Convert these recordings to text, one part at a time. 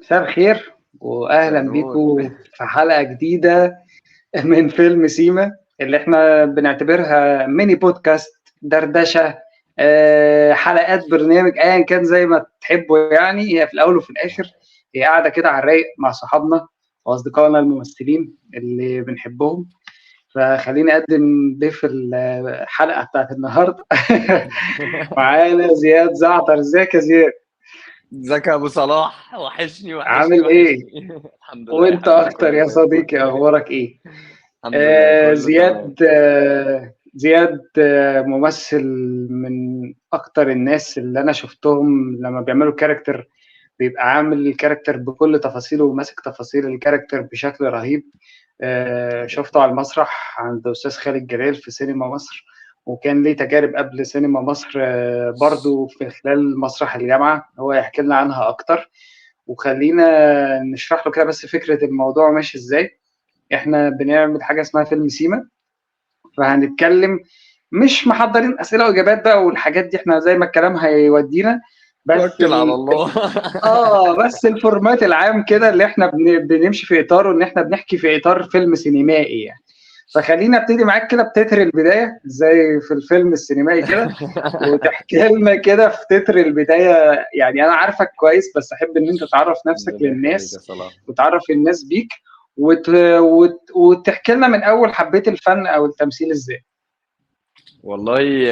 مساء الخير واهلا بيكم في حلقة جديدة من فيلم سيما اللي احنا بنعتبرها mini podcast، دردشة، حلقات برنامج، ايا كان زي ما تحبوا. يعني هي في الاول وفي الاخر هي قاعدة كده على الرايق مع صحابنا واصدقائنا الممثلين اللي بنحبهم. فخليني اقدم ضيف الحلقة بتاعت النهارده. معانا زياد زعتر. ازيك يا زياد؟ ازيك يا ابو صلاح؟ وحشني وحشني. عامل ايه؟ الحمد لله. وانت اكتر يا صديقي، اخبارك ايه؟ الحمد لله. زياد ممثل من اكتر الناس اللي انا شفتهم لما بيعملوا character بيبقى عامل ال character بكل تفاصيله وماسك تفاصيل ال character بشكل رهيب. شفته على المسرح عند استاذ خالد جلال في سينما مصر، وكان ليه تجارب قبل سينما مصر برضو في خلال مسرح الجامعة، هو يحكي لنا عنها أكتر. وخلينا نشرح له كده بس فكرة الموضوع ماشي إزاي. إحنا بنعمل حاجة اسمها فيلم سيما، فهنتكلم مش محضرين أسئلة وإجابات بقى والحاجات دي، إحنا زي ما الكلام هيودينا، بس توكل على الله. بس ال format العام كده اللي إحنا بنمشي في إطاره، إن إحنا بنحكي في إطار فيلم سينمائي يعني. فخلينا ابتدي معاك كده بتتر البداية زي في الفيلم السينمائي كده، وتحكي لنا كده في تتر البداية. يعني انا عارفك كويس، بس احب ان انت تعرف نفسك للناس وتعرف الناس بيك، وتحكي لنا من اول حبيت الفن او التمثيل ازاي. والله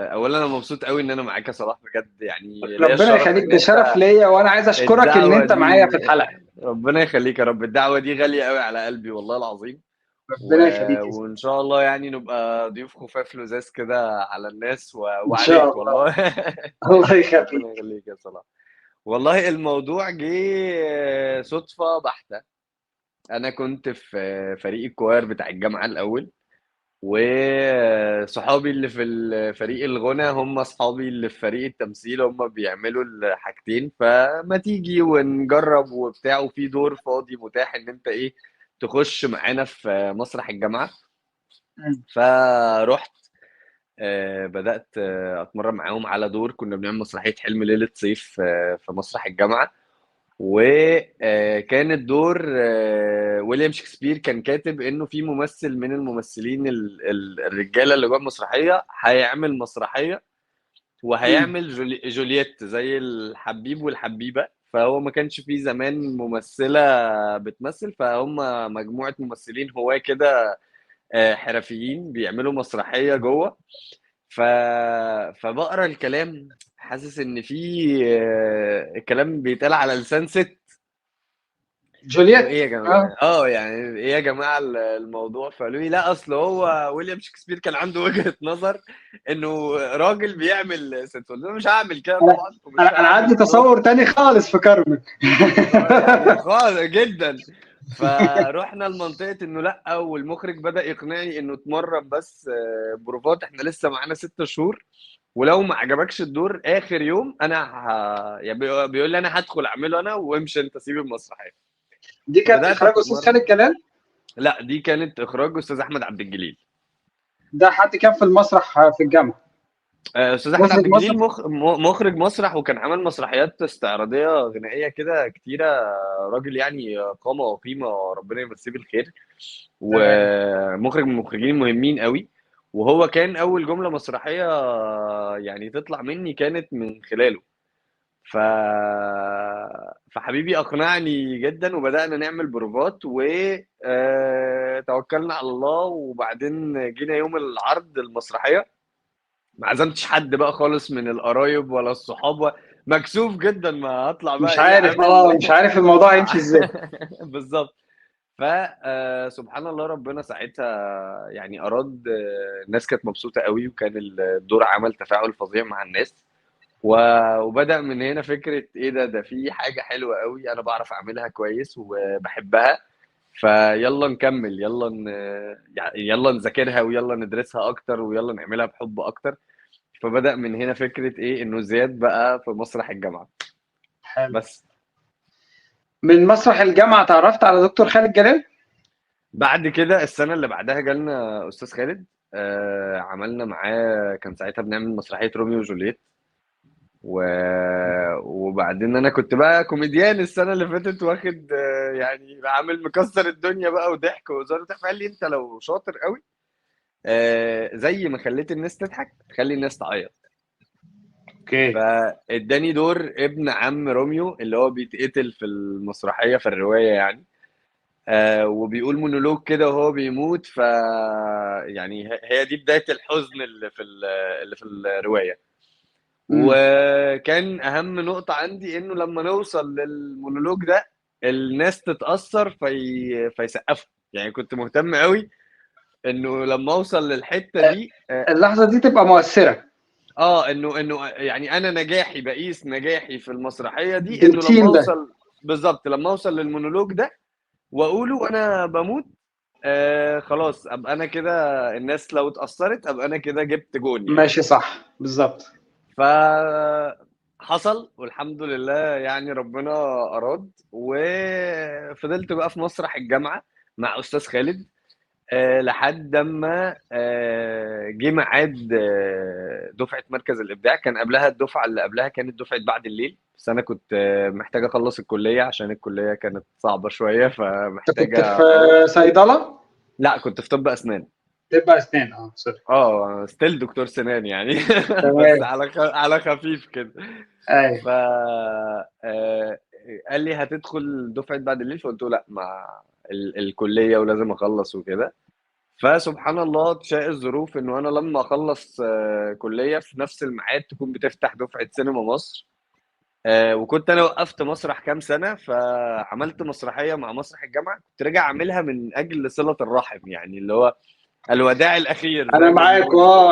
اولا انا مبسوط قوي ان انا معاك يا صلاح بجد، يعني ربنا يخليك، ده شرف ليا، وانا عايز اشكرك ان انت معايا في الحلقة. ربنا يخليك يا رب، الدعوة دي غالية قوي على قلبي والله العظيم. ربنا يخليك، وان شاء الله يعني نبقى ضيوف خفاف لزاز كده على الناس وعليك والله. الله يخليك. ربنا يخليك يا صلاح. والله الموضوع جه صدفة بحته. انا كنت في فريق الكوار بتاع الجامعة الاول، وصحابي اللي في فريق الغنى هم اصحابي اللي في فريق التمثيل، هم بيعملوا الحاجتين، فما تيجي ونجرب وبتاع، وفي دور فاضي متاح ان انت ايه تخش معانا في مسرح الجامعة. فروحت بدأت أتمرن معاهم على دور، كنا بنعمل مسرحية حلم ليلة صيف في مسرح الجامعة، وكان الدور ويليام شكسبير كان كاتب إنه في ممثل من الممثلين الرجالة اللي جوه المسرحية هيعمل مسرحية، وهيعمل جولييت زي الحبيب والحبيبة. فهو ما كانش فيه زمان ممثلة بتمثل، فهم مجموعة ممثلين هو كده حرفيين بيعملوا مسرحية جوه. فبقرا الكلام حاسس ان في الكلام بيتقال على لسان ست جولييت. ايه يا جماعة؟ يعني ايه يا جماعة الموضوع؟ فقالوا لي لا، اصل هو ويليام شكسبير كان عنده وجهة نظر انه راجل بيعمل ست. قلت له مش هعمل كده طبعا، انا عندي تصور تاني خالص في كارمن. يعني خالص جدا. فروحنا لمنطقة انه لا، والمخرج بدأ يقنعني انه اتمرن بس بروفات، احنا لسه معانا 6 شهور، ولو ما عجبكش الدور اخر يوم انا يعني بيقول لي انا هدخل اعمله انا، وامشي انت سيب المسرحية. دي كانت اخراج استاذ خالد جلال؟ لا، دي كانت اخراج استاذ احمد عبد الجليل. ده حد كان في المسرح في الجامعة؟ استاذ احمد عبد الجليل مخرج مسرح، وكان عمل مسرحيات استعراضيه غنائية كده كتيرة، راجل يعني قامه وقيمه، ربنا يمسيه بالخير، ومخرج من المخرجين المهمين قوي. وهو كان اول جملة مسرحية يعني تطلع مني كانت من خلاله. فحبيبي اقنعني جدا، وبدانا نعمل بروفات، وتوكلنا على الله. وبعدين جينا يوم العرض المسرحية، ما عزمتش حد بقى خالص من القرايب ولا الصحاب، مكسوف جدا ما هطلع بقى مش عارف مش عارف الموضوع هيمشي ازاي. بالظبط. فسبحان الله ربنا ساعتها يعني اراد، الناس كانت مبسوطة قوي، وكان الدور عمل تفاعل فظيع مع الناس، وبدأ من هنا فكرة ايه ده في حاجة حلوة قوي انا بعرف اعملها كويس وبحبها، فيلا نكمل، يلا نذاكرها، ويلا ندرسها اكتر، ويلا نعملها بحب اكتر. فبدأ من هنا فكرة ايه انه زياد بقى في مسرح الجامعة. حلو. بس من مسرح الجامعة تعرفت على دكتور خالد جلال؟ بعد كده السنة اللي بعدها جالنا استاذ خالد، عملنا معاه، كان ساعتها بنعمل مسرحية روميو وجولييت. و... وبعدين انا كنت بقى كوميديان السنة اللي فاتت، واخد يعني عامل مكسر الدنيا بقى وضحك وهزار وبتاع. فقال لي انت لو شاطر قوي زي ما خليت الناس تضحك تخلي الناس تعيط. okay. فاداني دور ابن عم روميو اللي هو بيتقتل في المسرحية في الرواية يعني، وبيقول مونولوج كده وهو بيموت. ف يعني هي دي بداية الحزن اللي في الرواية. وكان اهم نقطة عندي انه لما نوصل للمونولوج ده الناس تتاثر فيسقفوا. يعني كنت مهتم قوي انه لما اوصل للحتة دي اللحظة دي تبقى مؤثرة. انه يعني انا نجاحي، بقيس نجاحي في المسرحية دي انه لما اوصل بالظبط، لما اوصل للمونولوج ده واقوله وانا بموت، خلاص ابقى انا كده، الناس لو اتاثرت ابقى انا كده جبت جون يعني. ماشي صح بالظبط. فحصل والحمد لله، يعني ربنا اراد. وفضلت بقى في مسرح الجامعة مع استاذ خالد لحد ما جه ميعاد دفعه مركز الابداع. كان قبلها الدفعة اللي قبلها كانت دفعه بعد الليل، بس انا كنت محتاج اخلص الكلية عشان الكلية كانت صعبة شوية، فمحتاجه. كنت في صيدلة؟ لا كنت في طب اسنان. طب اسنان، sorry. still دكتور سنان يعني. بس على خفيف كده. ايوه. ف قال لي هتدخل دفعه بعد الليل، فقلت له لا، مع الكلية ولازم اخلص وكده. فسبحان الله تشاء الظروف انه انا لما اخلص كليه في نفس الميعاد تكون بتفتح دفعه سينما مصر. وكنت انا وقفت مسرح كام سنة، فعملت مسرحية مع مسرح الجامعة، كنت راجع اعملها من اجل صله الرحم، يعني اللي هو الوداع الاخير. انا معاك،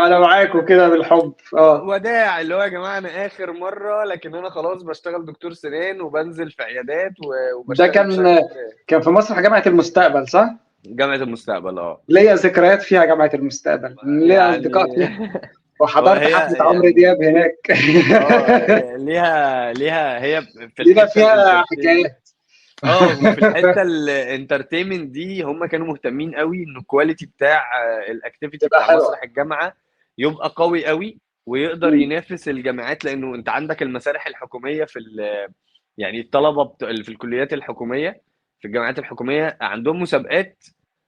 انا معاك وكده بالحب. وداع اللي هو يا جماعة انا اخر مرة، لكن انا خلاص بشتغل دكتور سنان وبنزل في عيادات وبشتغل. ده كان في مسرح جامعه المستقبل صح؟ جامعه المستقبل. ليا ذكريات فيها جامعه المستقبل، ليا يعني اصدقاء فيها، وحضرت حفلة عمرو دياب هناك. ليها هي في ليها فيها حكايات. وفي الحتة ال entertainment دي هم كانوا مهتمين قوي ان ال quality بتاع ال activity بتاع مسرح الجامعة يبقى قوي قوي ويقدر ينافس الجامعات، لانه انت عندك المسارح الحكومية في يعني الطلبة اللي في الكليات الحكومية في الجامعات الحكومية عندهم مسابقات،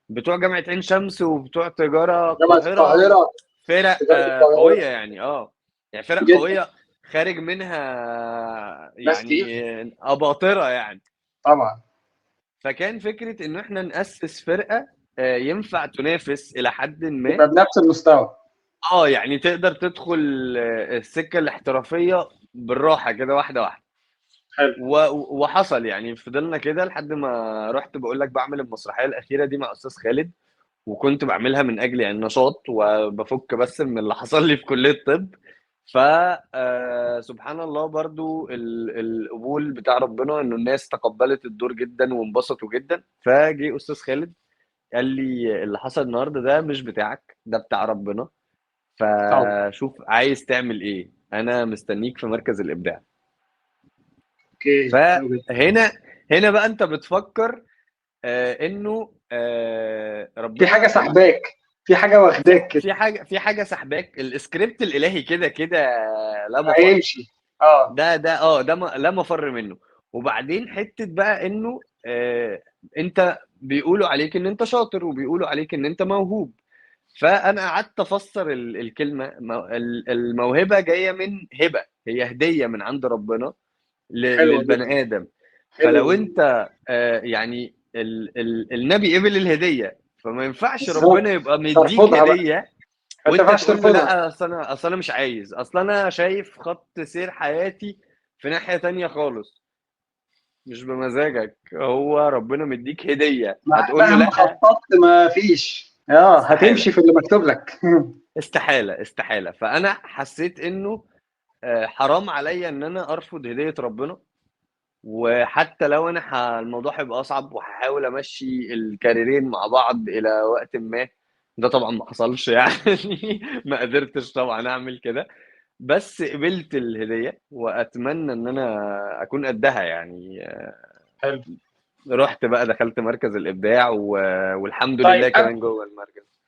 بتوع جامعه عين شمس وبتوع تجارة القاهرة، فرق قوية يعني. يعني فرق قوية خارج منها يعني اباطره يعني طبعا. فكان فكرة انه احنا ناسس فرقه ينفع تنافس الى حد ما، يبقى بنفس المستوى. يعني تقدر تدخل السكة الاحترافية بالراحة كده، واحدة واحدة. حلو. وحصل يعني، فضلنا كده لحد ما رحت بقول لك بعمل المسرحية الاخيرة دي مع استاذ خالد، وكنت بعملها من اجل يعني نشاط وبفك بس من اللي حصل لي في كليه الطب. ف سبحان الله برضو القبول بتاع ربنا انه الناس تقبلت الدور جدا وانبسطوا جدا. فجي استاذ خالد قال لي اللي حصل النهارده ده مش بتاعك، ده بتاع ربنا، فشوف عايز تعمل ايه، انا مستنيك في مركز الابداع. okay. فهنا هنا بقى انت بتفكر انه ربنا في حاجة سحباك، في حاجة واخداك كده، في حاجة سحباك. السكريبت الالهي كده كده لا مفر هيمشي. ده ده ده لا مفر منه. وبعدين حتة بقى انه انت بيقولوا عليك ان انت شاطر وبيقولوا عليك ان انت موهوب، فانا قعدت افسر الكلمة. الموهبة جاية من هبه، هي هديه من عند ربنا للبني ادم. فلو انت يعني النبي قبل الهدية، فما ينفعش ربنا يبقى مديك هديه وانت تقول لا اصل انا مش عايز، اصل انا شايف خط سير حياتي في ناحية تانية خالص، مش بمزاجك، هو ربنا مديك هديه هتقول له لا خططت ما فيش، هتمشي في اللي مكتوب لك. استحالة استحالة. فانا حسيت انه حرام عليا ان انا ارفض هديه ربنا، وحتى لو انا الموضوع هيبقى اصعب وهحاول امشي الكاريرين مع بعض الى وقت ما، ده طبعا ما حصلش يعني ما قدرتش طبعا اعمل كده، بس قبلت الهدية واتمنى ان انا اكون قدها يعني. حلو. رحت بقى دخلت مركز الابداع والحمد لله كمان جوه المركز.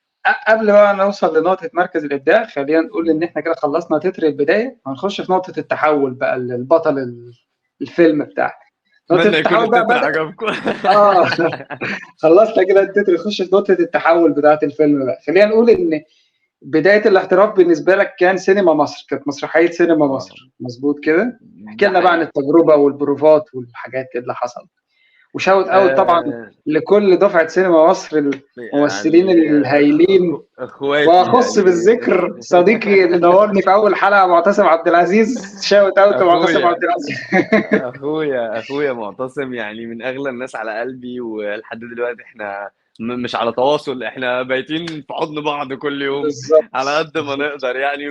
قبل بقى نوصل لنقطة مركز الإبداع، خلينا نقول إن إحنا كده خلصنا تتر البداية، هنخش في نقطة التحول بقى للبطل الفيلم بتاعك. نقطة التحول بقى عجبكم. خلصنا كده التتر، نخش في نقطة التحول بتاعة الفيلم بقى. خلينا نقول إن بداية الاحتراف بالنسبة لك كان سينما مصر، كانت مسرحية سينما مصر، مظبوط كده؟ احكي لنا بقى عن التجربة والبروفات والحاجات اللي حصلت، و shout out طبعا لكل دفعه سينما مصر، الممثلين يعني الهايلين، واخص يعني بالذكر صديقي اللي نورني في اول حلقة معتصم عبد العزيز. shout out معتصم عبد العزيز. اخويا معتصم يعني من اغلى الناس على قلبي، ولحد دلوقتي احنا مش على تواصل، احنا بايتين في حضن بعض كل يوم بالزبط. على قد ما نقدر يعني.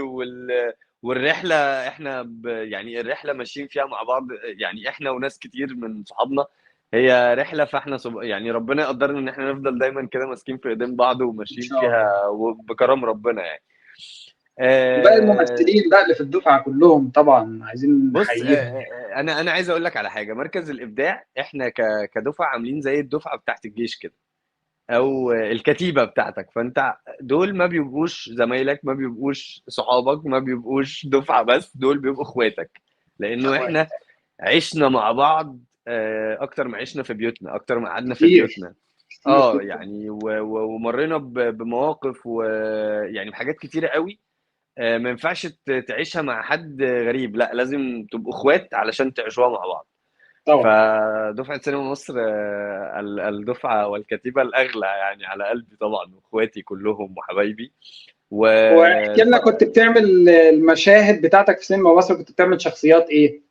والرحلة احنا يعني الرحلة ماشيين فيها مع بعض، يعني احنا وناس كتير من صحابنا، هي رحله. فاحنا يعني ربنا يقدرنا ان احنا نفضل دايما كده ماسكين في ايدين بعض وماشيين فيها وبكرم ربنا يعني. باقي الممثلين بقى اللي في الدفعة كلهم طبعا عايزين نحييهم. انا عايز اقول لك على حاجة. مركز الابداع احنا كدفعه عاملين زي الدفعة بتاعت الجيش كده، او الكتيبة بتاعتك. فانت دول ما بيبقوش زمايلك، ما بيبقوش صحابك، ما بيبقوش دفعه، بس دول بيبقوا اخواتك، لانه احنا عشنا مع بعض اكتر ما عشنا في بيوتنا، اكتر ما قعدنا في بيوتنا. يعني ومرينا بمواقف ويعني بحاجات كتيرة قوي ما ينفعش تعيشها مع حد غريب، لا لازم تبقوا اخوات علشان تعيشوها مع بعض. طبعا. فدفعه سينما مصر الدفعة والكتيبه الاغلى يعني على قلبي طبعا، واخواتي كلهم وحبايبي. واحكي لنا، كنت بتعمل المشاهد بتاعتك في سينما مصر، كنت بتعمل شخصيات ايه؟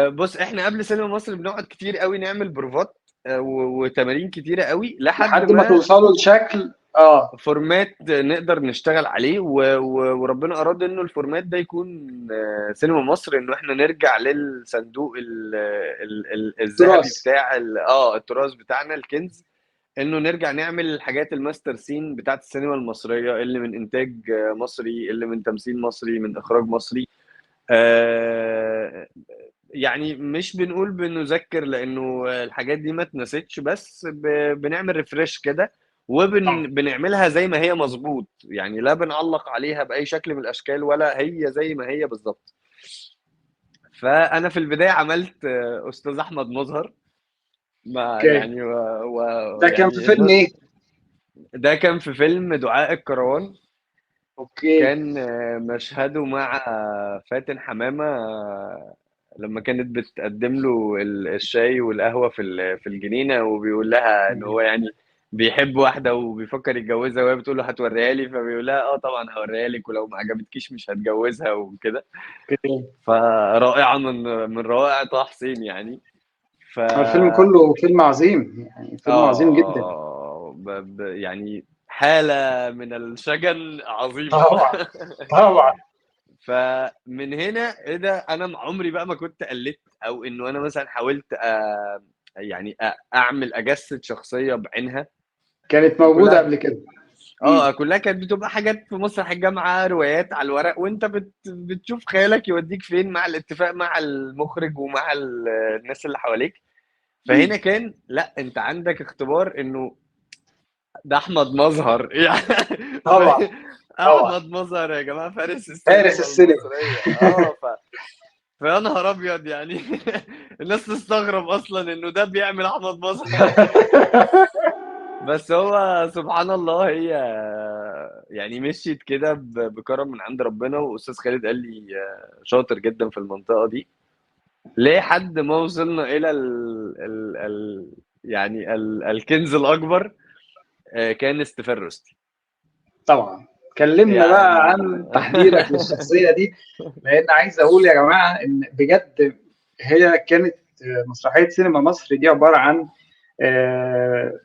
بص، احنا قبل سينما مصر بنقعد كتير قوي نعمل بروفات وتمارين كتيرة قوي لحد ما توصلوا لشكل format نقدر نشتغل عليه. وربنا اراد انه ال format ده يكون سينما مصر، انه احنا نرجع للصندوق الذهبي بتاع التراث بتاعنا، الكنز، انه نرجع نعمل الحاجات ال master scene بتاعت السينما المصرية، اللي من انتاج مصري، اللي من تمثيل مصري، من اخراج مصري. يعني مش بنقول بنذكر لانه الحاجات دي ما اتنستش، بس بنعمل refresh كده وبنعملها زي ما هي مظبوط، يعني لا بنعلق عليها باي شكل من الاشكال، ولا هي زي ما هي بالظبط. فانا في البداية عملت استاذ احمد مظهر، ما يعني ده كان في فيلم ايه؟ ده كان في فيلم دعاء الكروان. okay. كان مشهده مع فاتن حمامه لما كانت بتقدم له الشاي والقهوة في الجنينة، وبيقول لها ان هو يعني بيحب واحدة وبيفكر يتجوزها، وهي بتقول له هتوريها لي، فبيقول لها اه طبعا هوريها لك، ولو ما عجبتكيش مش هتجوزها وكده. فرائعه من روائع طه حسين يعني. الفيلم كله فيلم عظيم يعني، فيلم عظيم جدا. يعني حاله من الشجن عظيمة. طبعا طبعا. فمن هنا ايه ده، انا عمري بقى ما كنت قلدت، او انه انا مثلا حاولت يعني اعمل اجسد شخصية بعينها كانت موجودة قبل كده. كلها كانت بتبقى حاجات في مسرح الجامعة، روايات على الورق، وانت بتشوف خيالك يوديك فين مع الاتفاق مع المخرج ومع الناس اللي حواليك. فهنا كان لا، انت عندك اختبار انه ده احمد مظهر يعني. طبعا احمد مظهر يا جماعة، فارس السينما، فارس السينما. فيا نهار ابيض يعني. الناس تستغرب اصلا انه ده بيعمل احمد مظهر. بس هو سبحان الله هي يعني مشيت كده بكرم من عند ربنا. واستاذ خالد قال لي شاطر جدا في المنطقة دي، لحد ما وصلنا الى ال ال ال يعني الكنز الاكبر، كان ستيفان روستي. طبعا كلمنا يعني بقى عن تحضيرك للشخصية دي، لان عايز اقول يا جماعة ان بجد هي كانت مسرحية سينما مصر دي عبارة عن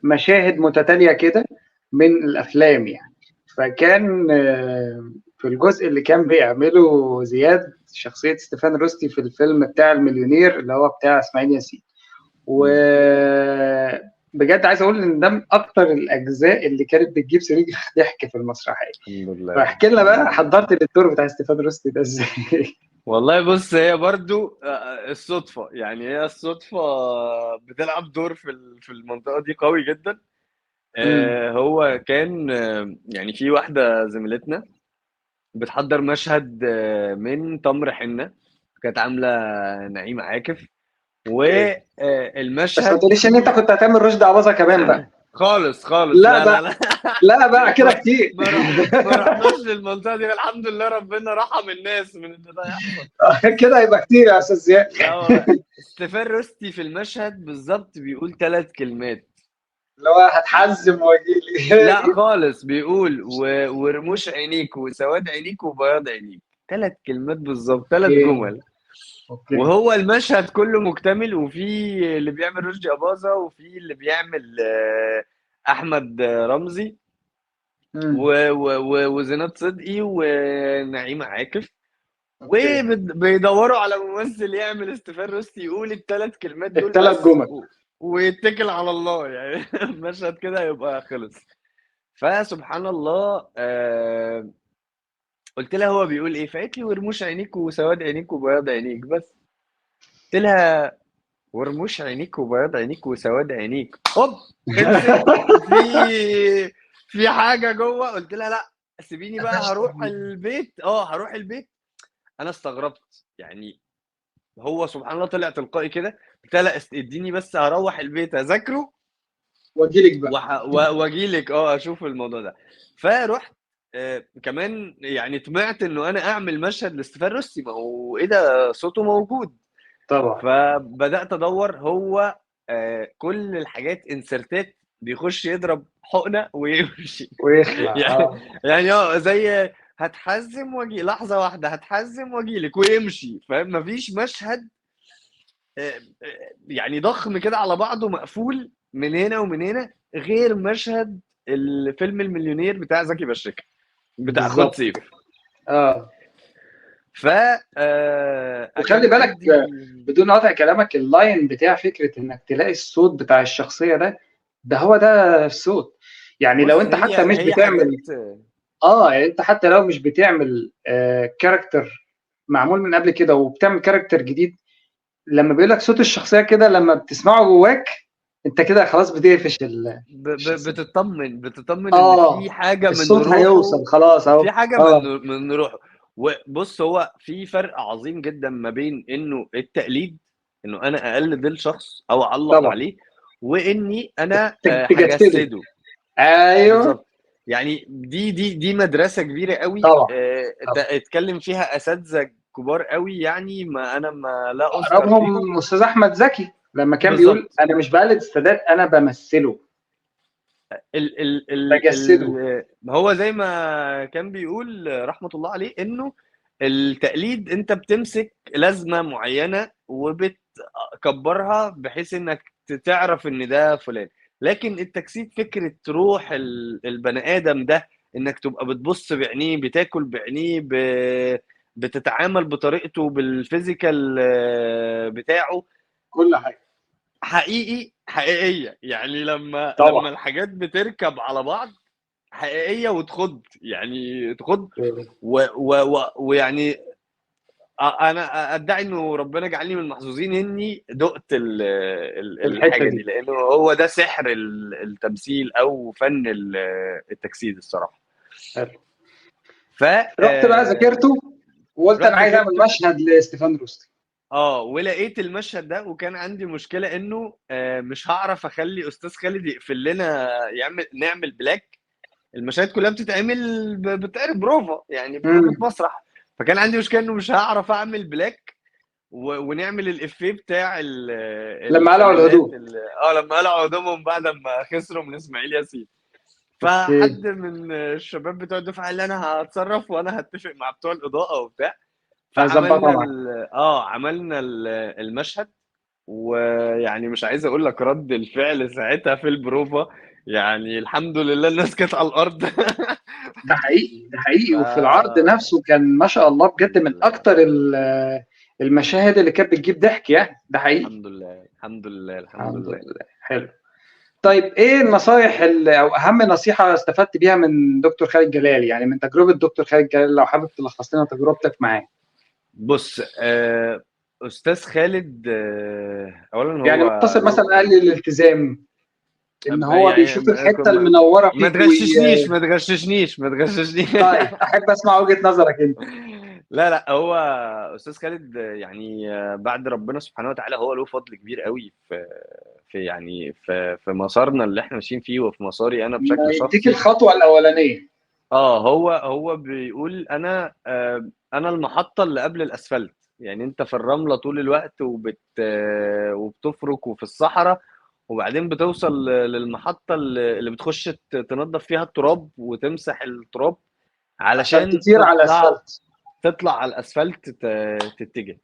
مشاهد متتالية كده من الافلام يعني. فكان في الجزء اللي كان بيعمله زياد شخصية ستيفان روستي في الفيلم بتاع المليونير اللي هو بتاع اسماعيل ياسين، وبجد عايز اقول ان ده من اكتر الاجزاء اللي كانت بتجيب صريخ ضحك في المسرحية. الحمد لله. فاحكي لنا بقى حضرت للدور بتاع ستيفان روستي ده ازاي؟ والله بص، هي برضو الصدفة، يعني هي الصدفة بتلعب دور في المنطقة دي قوي جدا. هو كان يعني في واحدة زميلتنا بتحضر مشهد من تمر حنة، كانت عامله نعيمه عاكف، والمشهد بس ما تقوليش ان انت كنت هتعمل رشدي أباظة كمان بقى. خالص خالص، لا لا لا لا بقى كده كتير. ما رحناش للمنطقة دي، الحمد لله ربنا رحم الناس من ان ده يحصل. كده يبقى كتير يا استاذ زياد. ستيفان روستي في المشهد بالظبط بيقول 3 كلمات، اللي هو هتحزم واجيلي. لا خالص، بيقول ورموش عينيك وسواد عينيك وبياض عينيك، 3 كلمات بالظبط، 3 جمل. okay. وهو المشهد كله مكتمل، وفي اللي بيعمل رشدي أباظة، وفي اللي بيعمل احمد رمزي، وزينات صدقي ونعيمة عاكف، وبيدوروا على ممثل يعمل ستيفان روستي يقول ال3 كلمات دول، ال3 جمل، ويتكل على الله يعني. المشهد كده يبقى خلص. فسبحان الله، قلت لها هو بيقول ايه؟ فقالت لي ورموش عينيك وسواد عينيك وبياض عينيك بس. قلت لها ورموش عينيك وبياض عينيك وسواد عينيك، هوب خلصت. في حاجة جوه. قلت لها لا سيبيني بقى، هروح البيت. هروح البيت. انا استغربت يعني، هو سبحان الله طلع تلقائي كده. قلت لها لا اديني بس هروح البيت اذاكره واجيلك بقى، واجيلك اشوف الموضوع ده. فرحت كمان يعني طمعت انه انا اعمل مشهد لاستيفان روستي، ما هو ايه ده صوته موجود طبعا. فبدات ادور، هو كل الحاجات انسرتات، بيخش يضرب حقنه ويمشي ويخلع. يعني زي هتحزم واجي، لحظة واحدة هتحزم واجيلك ويمشي، فاهم؟ مفيش مشهد يعني ضخم كده على بعضه مقفول من هنا ومن هنا، غير مشهد الفيلم المليونير بتاع زكي بشركه بتاع خد سيف. ف وخلي بالك بدون قطع كلامك، ال line بتاع فكرة انك تلاقي الصوت بتاع الشخصية ده هو ده الصوت. يعني لو انت حتى مش بتعمل يعني انت حتى لو مش بتعمل character معمول من قبل كده وبتعمل character جديد، لما بيقول لك صوت الشخصية كده لما بتسمعه جواك انت كده خلاص بتقفش بتطمن ان في حاجة من الصوت هيوصل خلاص اهو، في حاجة من روحه. وبص، هو في فرق عظيم جدا ما بين انه التقليد، انه انا اقلد الشخص او اعلق طبعا عليه، واني انا هجسده. ايوه بالظبط. يعني دي مدرسه كبيرة قوي اتكلم فيها اساتذة كبار قوي، يعني ما انا ما لا اذكر اقربهم استاذ احمد زكي لما كان بيقول انا مش بقلد السادات، انا بمثله، بجسده. هو زي ما كان بيقول رحمة الله عليه، انه التقليد انت بتمسك لازمة معينة وبتكبرها بحيث انك تعرف ان ده فلان، لكن التجسيد فكرة روح البني ادم ده، انك تبقى بتبص بعينيه، بتاكل بعينيه، بتتعامل بطريقته، بالفيزيكال بتاعه، كل حاجة حقيقي حقيقية. يعني لما الحاجات بتركب على بعض حقيقية وتخض، يعني تخض. ويعني انا ادعي انه ربنا جعلني من المحظوظين اني دقت الحاجة دي، لانه هو ده سحر التمثيل او فن التجسيد الصراحة. رحت بقى ذاكرته وقلت انا عايز اعمل مشهد لستيفان روستي. ولقيت المشهد ده، وكان عندي مشكلة انه مش هعرف اخلي استاذ خالد يقفل لنا، نعمل black. المشاهد كلها بتتعمل بتعرف بروفا، يعني بروفا مسرح. فكان عندي مشكلة انه مش هعرف اعمل black ونعمل الافيه بتاع لما قلعوا الهدوم. لما قلعوا هدومهم بعد ما خسروا من اسماعيل ياسين. فحد من الشباب بتوع الدفعة قال لي انا هتصرف وانا هتفق مع بتوع الاضاءة وبتاع. فعملنا عملنا المشهد، ويعني مش عايز اقول لك رد الفعل ساعتها في البروفا، يعني الحمد لله الناس كانت على الارض. ده حقيقي، ده حقيقي. وفي العرض نفسه كان ما شاء الله بجد من اكتر المشاهد اللي كانت بتجيب ضحك، يعني ده حقيقي. الحمد لله، الحمد لله، الحمد لله. حلو. طيب ايه النصايح او اهم نصيحة استفدت بيها من دكتور خالد جلال، يعني من تجربه دكتور خالد جلال، لو حابب تلخص لنا تجربتك معاه؟ بص، استاذ خالد اولا هو يعني مقتصر مثلا قال لي الالتزام. ان هو يعني بيشوف الحتة المنورة فيك. ما تغششنيش ما تغششنيش ما تغششنيش. طيب احب اسمع وجهه نظرك انت. لا هو استاذ خالد يعني بعد ربنا سبحانه وتعالى هو له فضل كبير قوي في يعني في مسارنا اللي احنا ماشيين فيه، وفي مساري انا بشكل شخصي. يديك الخطوة الاولانية. هو بيقول انا المحطة اللي قبل الاسفلت، يعني انت في الرملة طول الوقت وبتفرك وفي الصحراء، وبعدين بتوصل للمحطه اللي بتخش تنظف فيها التراب وتمسح التراب علشان تطير على الاسفلت، تطلع على الاسفلت تتجه.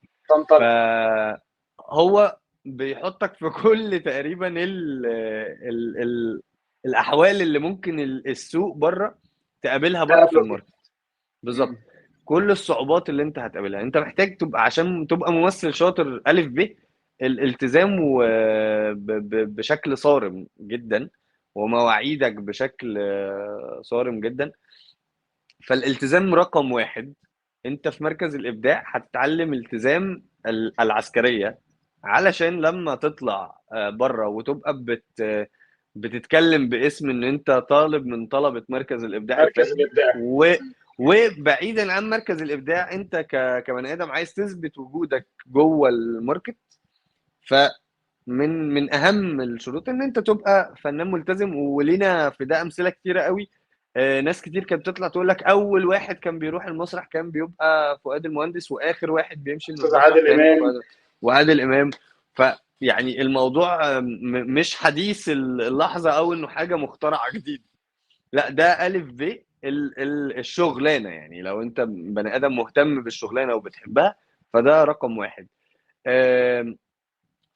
فهو بيحطك في كل تقريبا ال ال ال الاحوال اللي ممكن السوق بره تقابلها بره في ال market. بالظبط، كل الصعوبات اللي انت هتقابلها انت محتاج تبقى، عشان تبقى ممثل شاطر الف ب الالتزام بشكل صارم جدا، ومواعيدك بشكل صارم جدا. فالالتزام رقم واحد. انت في مركز الابداع هتتعلم التزام العسكرية، علشان لما تطلع بره وتبقى بتتكلم باسم ان انت طالب من طلبه مركز الابداع، مركز الابداع، وبعيدا عن مركز الابداع انت كبني ادم عايز تثبت وجودك جوه ال market. فمن من اهم الشروط ان انت تبقى فنان ملتزم، ولينا في ده امثلة كتيرة قوي. ناس كتير كانت بتطلع تقول لك اول واحد كان بيروح المسرح كان بيبقى فؤاد المهندس، واخر واحد بيمشي من المسرح عادل امام وعادل امام. فيعني الموضوع مش حديث اللحظة او انه حاجة مخترعه جديدة، لا ده الف ب الشغلانة. يعني لو انت بني ادم مهتم بالشغلانه وبتحبها فده رقم واحد.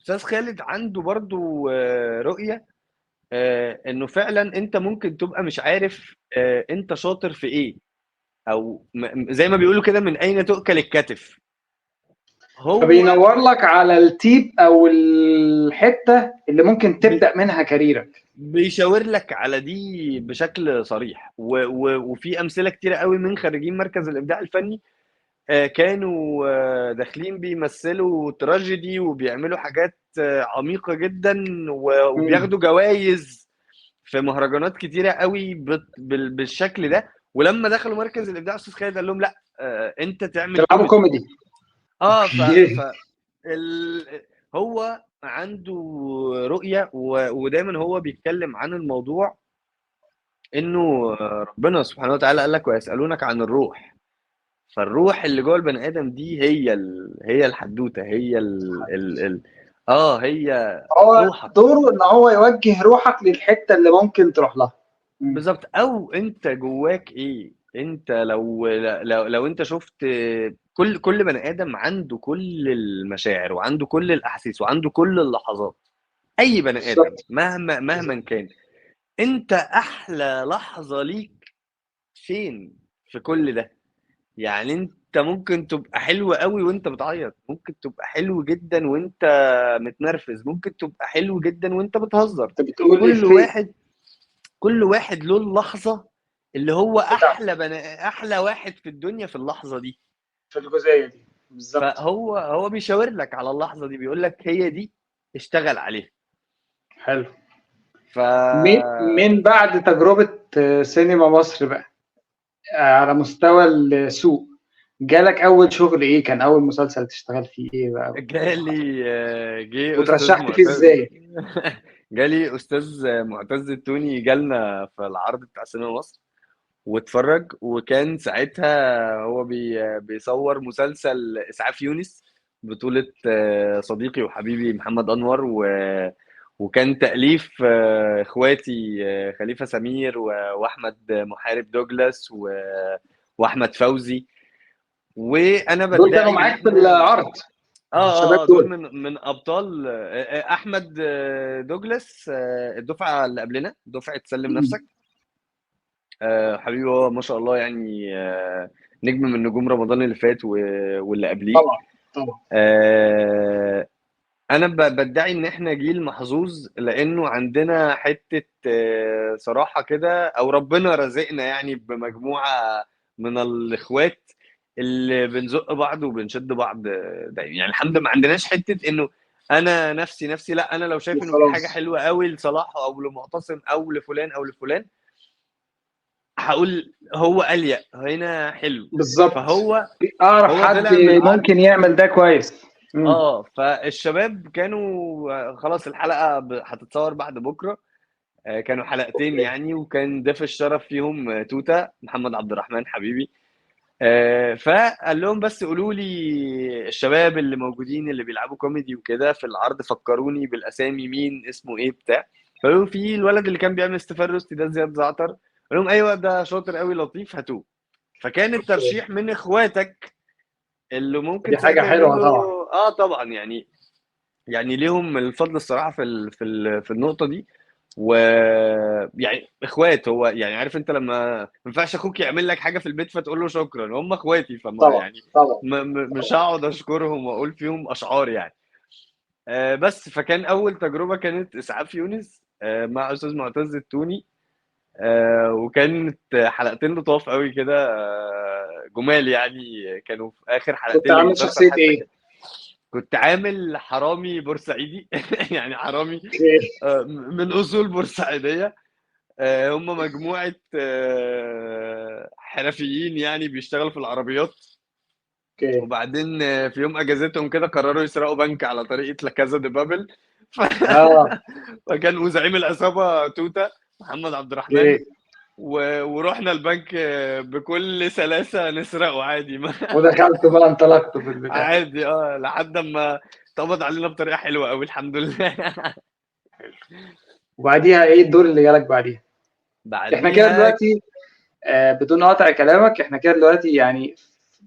استاذ خالد عنده برضو رؤية انه فعلا انت ممكن تبقى مش عارف انت شاطر في ايه، او زي ما بيقولوا كده من اين تؤكل الكتف. هو بينور لك على ال tip او الحتة اللي ممكن تبدا منها كاريرك، بيشاور لك على دي بشكل صريح. وفي امثلة كتيرة قوي من خريجين مركز الابداع الفني كانوا داخلين بيمثلوا تراجيدي وبيعملوا حاجات عميقة جدا، وبياخدوا جوائز في مهرجانات كتيرة قوي بالشكل ده. ولما دخلوا مركز الابداع استاذ خالد قال لهم لا، انت تعمل كوميدي. هو عنده رؤية، ودايما هو بيتكلم عن الموضوع انه ربنا سبحانه وتعالى قال لك ويسألونك عن الروح. فالروح اللي جوه البني ادم دي هي الحدوتة، هي ال ال هي روحك. دوره ان هو يوجه روحك للحتة اللي ممكن تروح لها بالظبط، او انت جواك ايه. انت لو لو, لو انت شفت كل بني ادم عنده كل المشاعر وعنده كل الاحاسيس وعنده كل اللحظات. اي بني ادم مهما كان، انت احلى لحظة ليك فين في كل ده؟ يعني انت ممكن تبقى حلو قوي وانت بتعيط، ممكن تبقى حلو جدا وانت متنرفز، ممكن تبقى حلو جدا وانت بتهزر. انت بتقول كل واحد له اللحظة اللي هو احلى واحد في الدنيا في اللحظة دي، في الجزئية دي بالظبط. فهو بيشاور لك على اللحظة دي، بيقول لك هي دي، اشتغل عليها. حلو. من بعد تجربه سينما مصر بقى على مستوى السوق، جالك اول شغل ايه؟ كان اول مسلسل تشتغل فيه ايه بقى؟ جالي جه وترشحت فيه ازاي؟ جالي استاذ معتز التوني، جالنا في العرض بتاع سينما مصر واتفرج، وكان ساعتها هو بيصور مسلسل اسعاف يونس بطولة صديقي وحبيبي محمد انور، وكان تأليف اخواتي خليفة سمير واحمد محارب دوجلاس واحمد فوزي. وانا بدعي دول كانوا معاك في العرض. دول من ابطال. احمد دوجلاس الدفعة اللي قبلنا، دفعه سلم نفسك. حبيبي هو ما شاء الله يعني نجم من نجوم رمضان اللي فات واللي قبليه. طبعا طبعا. انا بدعي ان احنا جيل محظوظ، لانه عندنا حتة صراحة كده، او ربنا رزقنا يعني بمجموعه من الاخوات اللي بنزق بعض وبنشد بعض دايما. يعني الحمد لله ما عندناش حتة انه انا نفسي لا، انا لو شايف انه في حاجة وخلاص. حلوة قوي لصلاح او لمعتصم او لفلان او لفلان، هقول هو اليق هنا حلو. بالظبط، فهو اعرف هو حد طلع من العرض. ممكن يعمل ده كويس. فالشباب كانوا خلاص الحلقة هتتصور بعد بكره، كانوا حلقتين يعني، وكان ضيف الشرف فيهم توته محمد عبد الرحمن حبيبي. فقال لهم بس قولوا لي الشباب اللي موجودين اللي بيلعبوا كوميدي وكده في العرض، فكروني بالاسامي، مين اسمه ايه بتاع. فقالوا في الولد اللي كان بيعمل استفان روستي ده زياد زعتر. قال لهم ايوه ده شاطر قوي لطيف هاتوه. فكان الترشيح من اخواتك اللي ممكن دي حاجة ساعتها حلوة يقولوا طبعا. طبعا، يعني ليهم الفضل الصراحة في النقطة دي. ويعني اخوات، هو يعني عارف انت لما ما ينفعش اخوك يعمل لك حاجة في البيت فتقول له شكرا، هم اخواتي، فما طبعا يعني طبعا مش هقعد اشكرهم واقول فيهم اشعار يعني. بس فكان اول تجربه كانت اسعاف يونس مع استاذ معتز التوني، وكانت حلقتين لطاف قوي كده، جمال يعني. كانوا في اخر كنت حلقتين عامل للمسلسل شخصية حتى ايه؟ كده. كنت عامل حرامي بورسعيدي يعني حرامي من اصول بورسعيديه. هم مجموعة حرفيين يعني بيشتغلوا في العربيات. وبعدين في يوم اجازتهم كده قرروا يسرقوا بنك على طريقه لا كازا دي بابل. فكان زعيم العصابة توته محمد عبد الرحمن، ورحنا البنك بكل سلاسة نسرقه عادي. ودخلت بقى انطلقت في البتاع عادي، لحد ما اتقبض علينا بطريقة حلوة قوي الحمد لله. وبعديها ايه الدور اللي جالك بعديها؟ احنا كده دلوقتي بدون قطع كلامك، احنا كده دلوقتي يعني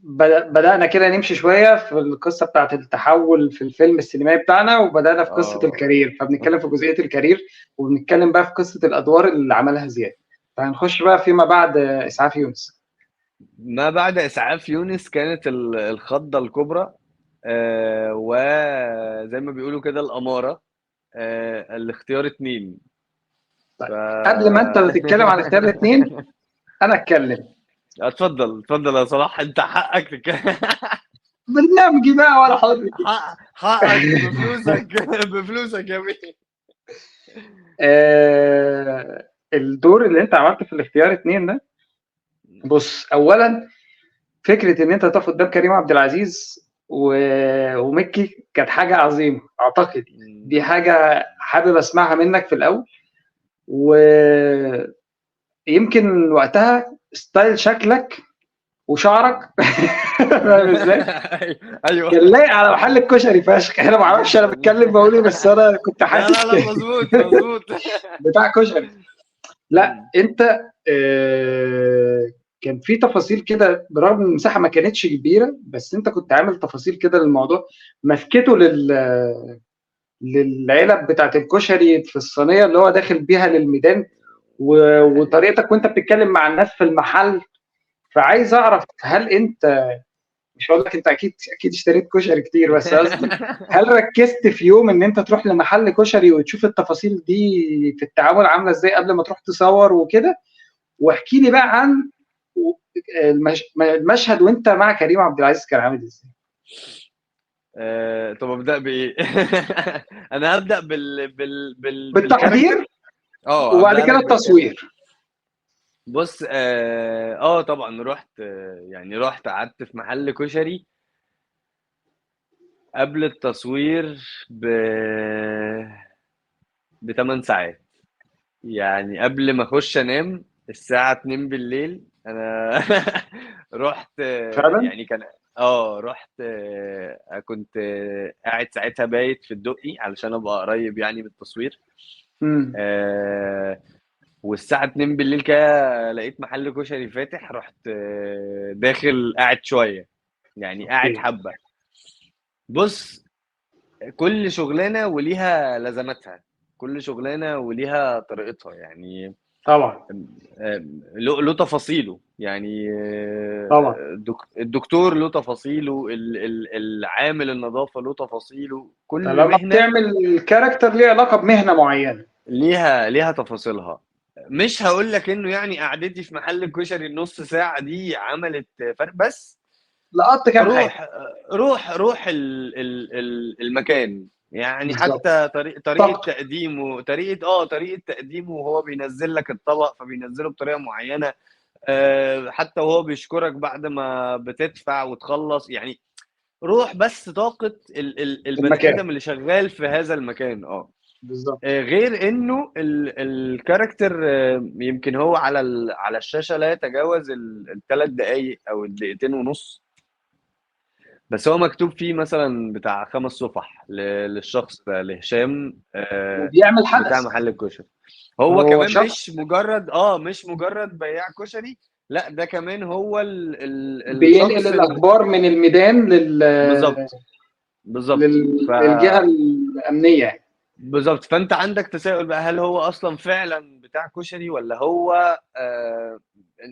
بدأنا كده نمشي شوية في القصة بتاعت التحول في الفيلم السينمائي بتاعنا، وبدأنا في قصة ال career، فبنتكلم في جزئية ال career، وبنتكلم بقى في قصة الأدوار اللي عملها زياد. فهنخش بقى فيما بعد إسعاف يونس. ما بعد إسعاف يونس كانت الخضة الكبرى، وزي ما بيقولوا كده الأمارة، الاختيار 2. طيب. قبل ما أنت تتكلم على الاختيار 2 أنا أتكلم. اتفضل اتفضل يا صلاح، انت حقك تتكلم. برنامجي بقى ولا حضرتك. حقك بفلوسك بفلوسك يا بيه. الدور اللي انت عملته في الاختيار 2 ده، بص، اولا فكرة ان انت تقف قدام كريم عبد العزيز ومكي كانت حاجة عظيمة، اعتقد دي حاجة حابب اسمعها منك في الاول. ويمكن وقتها style شكلك وشعرك فاهم ازاي؟ ايوه، كان لايق على محل الكشري فشخ. انا ما اعرفش انا بتكلم بقول ايه، بس انا كنت حاسس لا لا لا مظبوط مظبوط بتاع كشري. لا انت كان في تفاصيل كده، برغم ان المساحة ما كانتش كبيرة، بس انت كنت عامل تفاصيل كده للموضوع، مسكته للعلب بتاعت الكشري في الصينية اللي هو داخل بيها للميدان، وطريقتك وانت بتتكلم مع الناس في المحل. فعايز اعرف، هل انت، مش هقول لك انت اكيد اشتريت كشري كتير، بس قصدي هل ركزت في يوم ان انت تروح لمحل كشري وتشوف التفاصيل دي في التعامل عامله ازاي قبل ما تروح تصور وكده؟ واحكي لي بقى عن المشهد وانت مع كريم عبد العزيز كان عامل ازاي؟ طب ابدا بايه؟ انا هبدا بالتحضير، وبعد كده التصوير. بص، طبعا رحت، يعني رحت قعدت في محل كشري قبل التصوير ب 8 ساعات، يعني قبل ما اخش انام الساعة 2 بالليل انا رحت. فعلا؟ يعني كان رحت، كنت قاعد ساعتها بايت في الدقي علشان ابقى قريب يعني بالتصوير. والساعة 2 بالليل كده لقيت محل كشري فاتح، رحت داخل قاعد شوية، يعني قاعد حبة. بص، كل شغلانة وليها لازمتها، كل شغلانة وليها طريقتها، يعني طبعا له تفاصيله، يعني طبعا الدكتور له تفاصيله، العامل النظافة له تفاصيله، كل طالما مهنة بتعمل كاركتر ليه علاقة بمهنة معينة ليها تفاصيلها. مش هقول لك انه يعني قعدتي في محل الكشري النص ساعة دي عملت فرق، بس لقطت كام حاجة. روح المكان، يعني بالظبط. حتى طريقه طاقة. تقديمه، طريقه تقديمه وهو بينزل لك الطبق، فبينزله بطريقة معينة، حتى وهو بيشكرك بعد ما بتدفع وتخلص، يعني روح بس طاقة البني المكان. ادم اللي شغال في هذا المكان. بالظبط. غير انه ال character، يمكن هو على الشاشة لا يتجاوز الثلاث دقائق او الدقيقتين ونص، بس هو مكتوب فيه مثلا بتاع 5 صفح للشخص ده، لهشام، وبيعمل حدث بتاع محل الكشري. هو هو كمان شخص مش مجرد بياع كشري، لا ده كمان هو بينقل الشخص الاخبار من الميدان بالظبط للجهة الامنية. بالظبط. فانت عندك تساؤل بقى، هل هو اصلا فعلا بتاع كشري ولا هو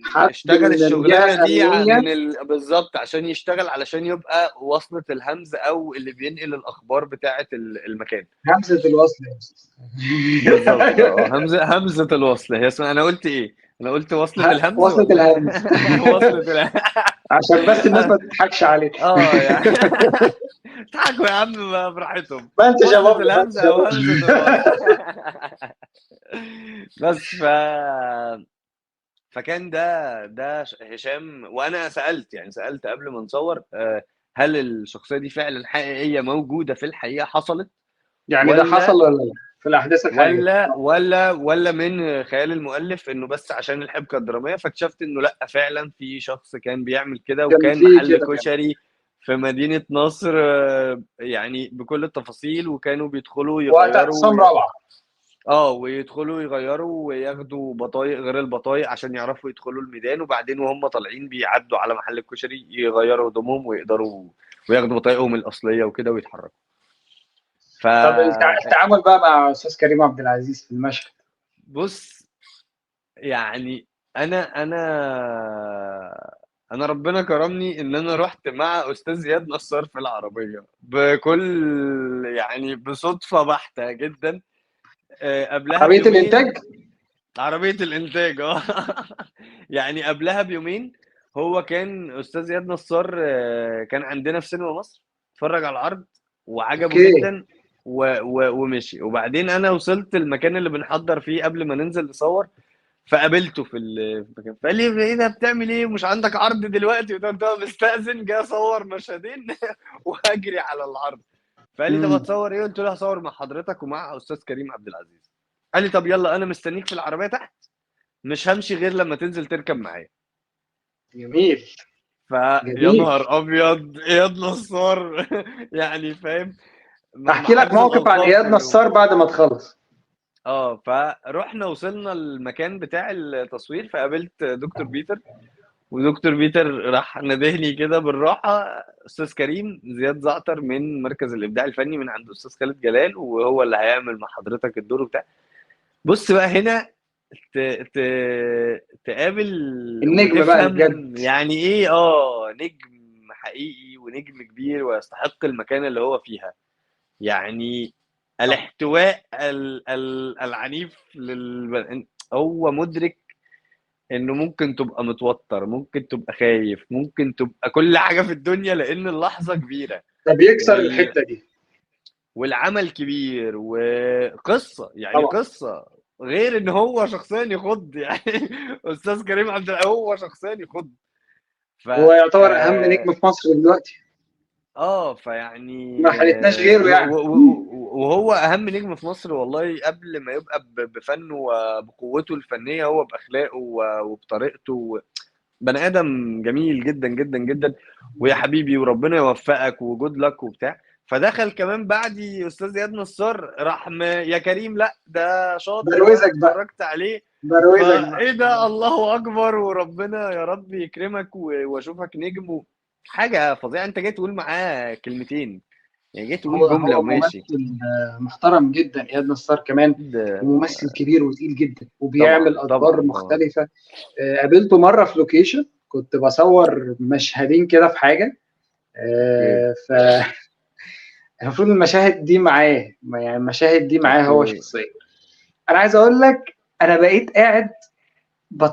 حد اشتغل من الجهة الشغلانة دي الامنية بالظبط عشان يشتغل، علشان يبقى وصلة الهمز او اللي بينقل الاخبار بتاعه المكان. همزه الوصل يا استاذ. بالظبط، همزه الوصل هي اسمها. انا قلت ايه؟ انا قلت وصلة الهمز وصلة ولا الهمز. وصلة الهمز عشان بس الناس ما تضحكش عليك. يعني اضحكوا يا عم براحتهم. ما انت وصلة شباب، الهمز او همزة الوصل. بس فكان ده هشام. وانا سألت، يعني سألت قبل ما نصور، هل الشخصية دي فعلا حقيقية موجودة في الحقيقة، حصلت يعني ده حصل ولا لا في الاحداث الحقيقية، ولا من خيال المؤلف انه بس عشان الحبكة الدرامية؟ فاكتشفت انه لا، فعلا في شخص كان بيعمل كده، وكان محل كشري في مدينة نصر، يعني بكل التفاصيل، وكانوا بيدخلوا يغيروا وقت اعتصام رابعه، ويدخلوا يغيروا وياخدوا بطايق غير البطايق عشان يعرفوا يدخلوا الميدان، وبعدين وهم طالعين بيعدوا على محل الكشري يغيروا هدومهم ويقدروا وياخدوا بطايقهم الأصلية وكده ويتحركوا. طب التعامل بقى مع أستاذ كريم عبد العزيز في المشهد؟ بص، يعني أنا ربنا كرمني إن أنا رحت مع أستاذ زياد نصار في العربية بكل، يعني بصدفة بحتة جدا. قبلها عربية بيومين، الإنتاج؟ عربية الإنتاج يعني قبلها بيومين هو كان أستاذ زياد نصار، كان عندنا في سينما مصر، اتفرج على العرض وعجبه جدا ومشي. وبعدين أنا وصلت المكان اللي بنحضر فيه قبل ما ننزل نصور، فقابلته في المكان، فقال لي ايه ده، بتعمل ايه، مش عندك عرض دلوقتي؟ وده مستأذن، جاي اصور مشهدين وهجري على العرض. فقال لي طب هتصور ايه؟ قلت له هصور مع حضرتك ومع استاذ كريم عبد العزيز. قال لي طب يلا، انا مستنيك في العربية تحت، مش همشي غير لما تنزل تركب معايا. جميل. فيا نهار ابيض، اياد نصار يعني فاهم. احكي لك موقف عن اياد نصار بعد ما تخلص. فروحنا وصلنا المكان بتاع التصوير، فقابلت دكتور بيتر، ودكتور بيتر راح نادهني كده بالراحة، استاذ كريم، زياد زعتر من مركز الابداع الفني من عند استاذ خالد جلال، وهو اللي هيعمل مع حضرتك الدور وبتاع. بص بقى هنا تقابل النجم بقى بجد، يعني ايه نجم حقيقي ونجم كبير ويستحق المكان اللي هو فيها. يعني الاحتواء العنيف هو مدرك انه ممكن تبقى متوتر، ممكن تبقى خايف، ممكن تبقى كل حاجة في الدنيا، لان اللحظة كبيرة. ده بيكسر الحتة دي، والعمل كبير وقصة، يعني طبعا. قصة غير ان هو شخصيا يخض، يعني استاذ كريم عبد العزيز هو شخصيا يخض. هو يعتبر اهم نجم في مصر دلوقتي. فيعني ما حلتناش غيره يعني. وهو اهم نجم في مصر والله، قبل ما يبقى بفنه وبقوته الفنية، هو باخلاقه وبطريقته. بني ادم جميل جدا جدا جدا، ويا حبيبي وربنا يوفقك وجود لك وبتاع. فدخل كمان بعدي استاذ زياد نصار، راح يا كريم لا ده شاطر، بروزك بقى، اتفرجت عليه، بروزك بقى. ايه ده، الله اكبر، وربنا يا رب يكرمك واشوفك نجم. حاجة فظيعة. انت جاي تقول معاه كلمتين، يعني جاي تقول جملة وماشي. ممثل محترم جدا اياد نصار كمان، وممثل كبير وتقيل جدا، وبيعمل ادوار مختلفة. قابلته مرة في location، كنت بصور مشهدين كده في حاجة، ف المفروض المشاهد دي معاه، يعني المشاهد دي معاه هو شخصيا. انا عايز اقول لك، انا بقيت قاعد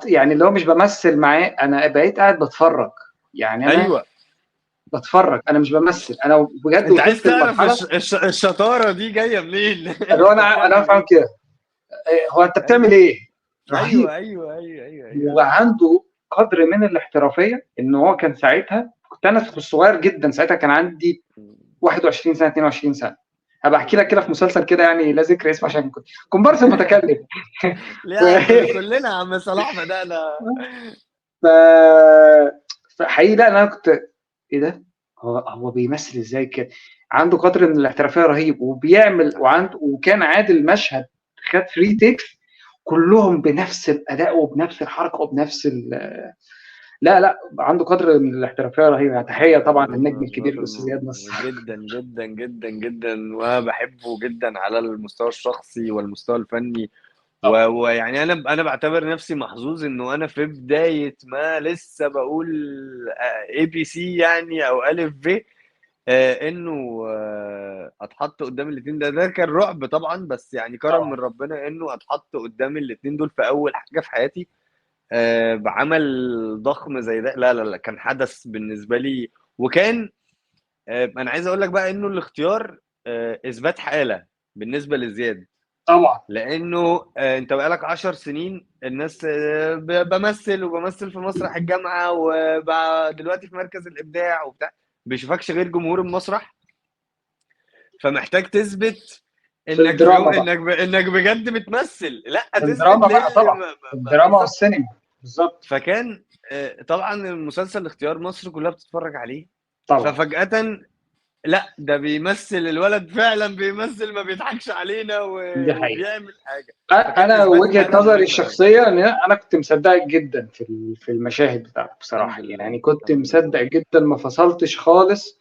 يعني اللي هو مش بمثل معاه، انا بقيت قاعد بتفرج. يعني انا بتفرج، انا مش بمثل، انا بجد انت عايز وصلت تعرف لمرحلة الشطارة دي جاية منين؟ اللي هو انا فاهم كده، هو انت بتعمل ايه؟ رهيب. ايوه ايوه ايوه ايوه ايوه. وعنده قدر من الاحترافية ان هو كان ساعتها، كنت انا صغير جدا ساعتها، كان عندي 21 سنة 22 سنة. هبقى احكي لك كده في مسلسل كده يعني لا ذكر اسمه عشان كنت كومبارس متكلم. لا كلنا عم صلاح بدأنا. فحقيقي لا انا كنت ايه ده؟ هو بيمثل ازاي كده؟ عنده قدر من الاحترافية رهيب، وبيعمل وعنده، وكان عادل مشهد خد 3 takes كلهم بنفس الاداء وبنفس الحركة وبنفس لا لا عنده قدر من الاحترافية رهيب. يعني تحية طبعا للنجم الكبير الاستاذ اياد نصار. جدا جدا جدا جدا، وبحبه جدا على المستوى الشخصي والمستوى الفني. ويعني انا بعتبر نفسي محظوظ انه انا في بداية ما لسه بقول ABC يعني او الف ب، انه اتحط قدام الاثنين. ده كان رعب طبعا، بس يعني كرم من ربنا انه اتحط قدام الاثنين دول في اول حاجة في حياتي بعمل ضخم زي ده. لا لا لا، كان حدث بالنسبة لي. وكان انا عايز اقول لك بقى انه الاختيار اثبات حاله بالنسبة لزياد طبعا، لانه انت بقالك 10 سنين الناس بمثل وبمثل في مسرح الجامعة ودلوقتي في مركز الابداع وبتاع، بيشوفكش غير جمهور المسرح، فمحتاج تثبت انك انك بجد بتمثل. لا تثبت الدراما بقى طبعا، الدراما والسينما بالظبط. فكان طبعا المسلسل اختيار مصر كلها بتتفرج عليه طبعا، ففجأة لا ده بيمثل، الولد فعلا بيمثل، ما بيضحكش علينا وبيعمل حاجة. انا وجهه نظري الشخصية ان انا كنت مصدقك جدا في المشاهد بتاعتك بصراحة، يعني كنت مصدق جدا، ما فصلتش خالص.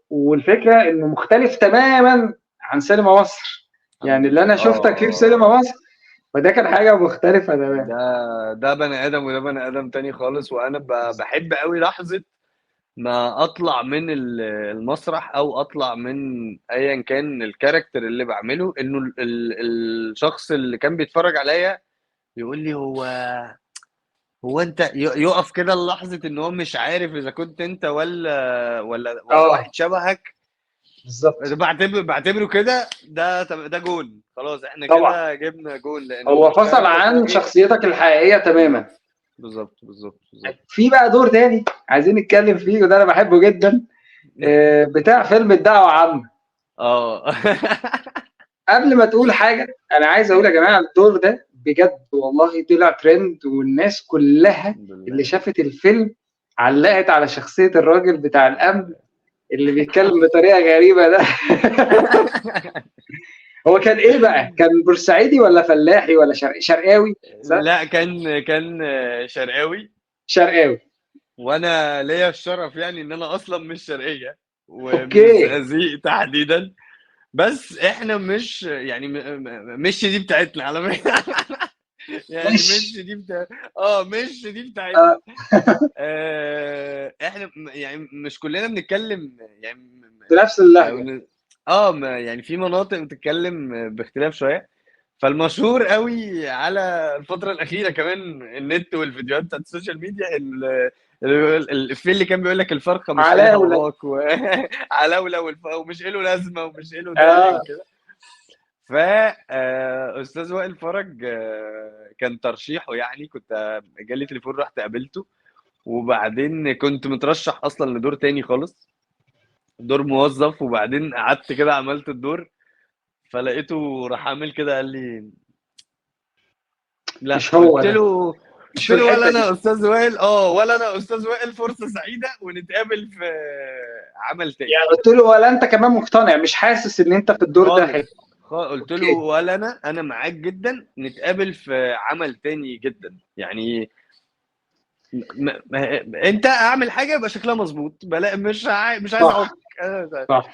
والفكرة انه مختلف تماما عن سينما مصر، يعني اللي انا شفتك فيه في سينما مصر فده كان حاجة مختلفة تماما. ده بني ادم وده بني ادم تاني خالص. وانا بحب قوي لحظة ما اطلع من المسرح او اطلع من ايا كان ال character اللي بعمله، انه الشخص اللي كان بيتفرج عليا يقول لي هو انت، يقف كده لحظة ان هو مش عارف اذا كنت انت ولا واحد شبهك بالظبط. بعتبره كده ده جون، خلاص احنا كده جبنا جون، لان هو فصل عن شخصيتك الحقيقية تماما. بالظبط بالظبط بالظبط. في بقى دور تاني عايزين نتكلم فيه، وده انا بحبه جدا، بتاع فيلم الدعوة عامة. قبل ما تقول حاجة انا عايز اقول يا جماعة الدور ده بجد والله طلع ترند، والناس كلها اللي شافت الفيلم علقت على شخصية الراجل بتاع الامن اللي بيتكلم بطريقة غريبة ده. هو كان ايه بقى؟ كان بورسعيدي ولا فلاحي ولا شرقاوي؟ لا كان شرقاوي. شرقاوي. وانا ليا الشرف يعني ان انا اصلا مش شرقية ومن الزقازيق تحديدا، بس احنا مش يعني مش دي بتاعتنا على فكرة. يعني مش دي بتاع مش دي بتاعتنا. احنا يعني مش كلنا بنتكلم يعني بنفس اللهجة. يعني في مناطق بتتكلم باختلاف شوية. فالمشهور قوي على الفترة الاخيرة كمان النت والفيديوهات بتاعت ال social media، الافيه اللي كان بيقول لك الفرخه مش لها وراك علاوله ومش له لازمه ومش له داعي وكده. فا استاذ وائل فرج كان ترشيحه، يعني كنت جالي تليفون رحت قابلته، وبعدين كنت مترشح اصلا لدور تاني خالص، دور موظف، وبعدين قعدت كده عملت الدور، فلقيته راح عامل كده قال لي لا مش هو. قلت له ولا انا استاذ وائل، ولا انا استاذ وائل، فرصة سعيدة ونتقابل في عمل تاني. يعني قلت له ولا انت كمان مقتنع، مش حاسس ان انت في الدور ده حلو؟ قلت له ولا انا معاك جدا، نتقابل في عمل تاني جدا. يعني انت اعمل حاجة يبقى شكلها مظبوط، بلا مش عايز اعك. صح.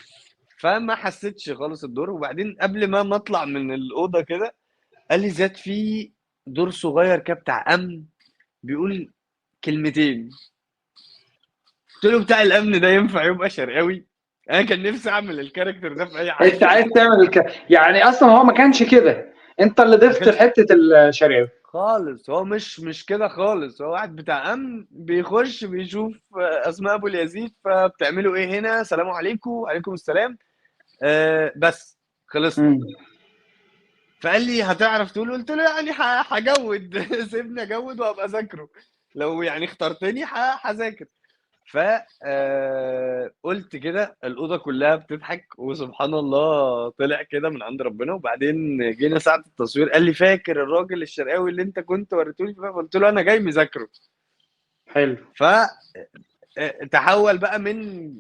فما حسيتش خالص الدور. وبعدين قبل ما اطلع من الاوضة كده قال لي زاد في دور صغير كده بتاع امن بيقول كلمتين. قلت له بتاع الامن ده ينفع يبقى شرقاوي؟ انا كان نفسي اعمل ال character ده في اي حاجة. انت عايز تعمل يعني اصلا هو ما كانش كده، انت اللي ما ضفت كانش حتة الشرقاوي خالص، هو مش كده خالص. هو واحد بتاع امن بيخش بيشوف اسماء ابو اليزيد، فبتعملوا ايه هنا؟ سلام عليكم، وعليكم السلام، بس خلصنا. فقال لي هتعرف تقول؟ قلت له يعني هجود سيبني اجود وابقى اذاكره، لو يعني اخترتني هذاكر. ف قلت كده، الاوضة كلها بتضحك، وسبحان الله طلع كده من عند ربنا. وبعدين جينا ساعة التصوير قال لي فاكر الراجل الشرقاوي اللي انت كنت وريتولي؟ قلت له انا جاي مذاكرة. حلو. ف تحول بقى من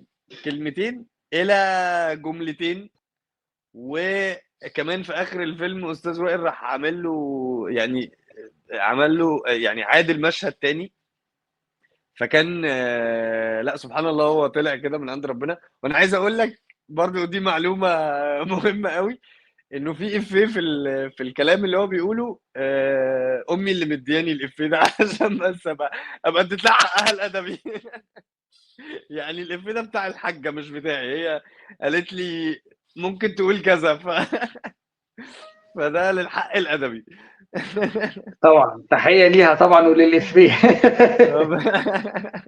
كلمتين الى جملتين. وكمان في اخر الفيلم استاذ وائل راح عامل له يعني، عمل له يعني عادل مشهد تاني. فكان لا سبحان الله هو طلع كده من عند ربنا. وانا عايز اقول لك برضو دي معلومة مهمة قوي، انه في افيه في الكلام اللي هو بيقوله، امي اللي مدياني الافيه ده عشان بس ابقى اديت لها حقها الادبي. يعني الافيه ده بتاع الحاجة مش بتاعي، هي قالت لي ممكن تقول كذا فده للحق الادبي. طبعا تحية ليها طبعا وللافيه.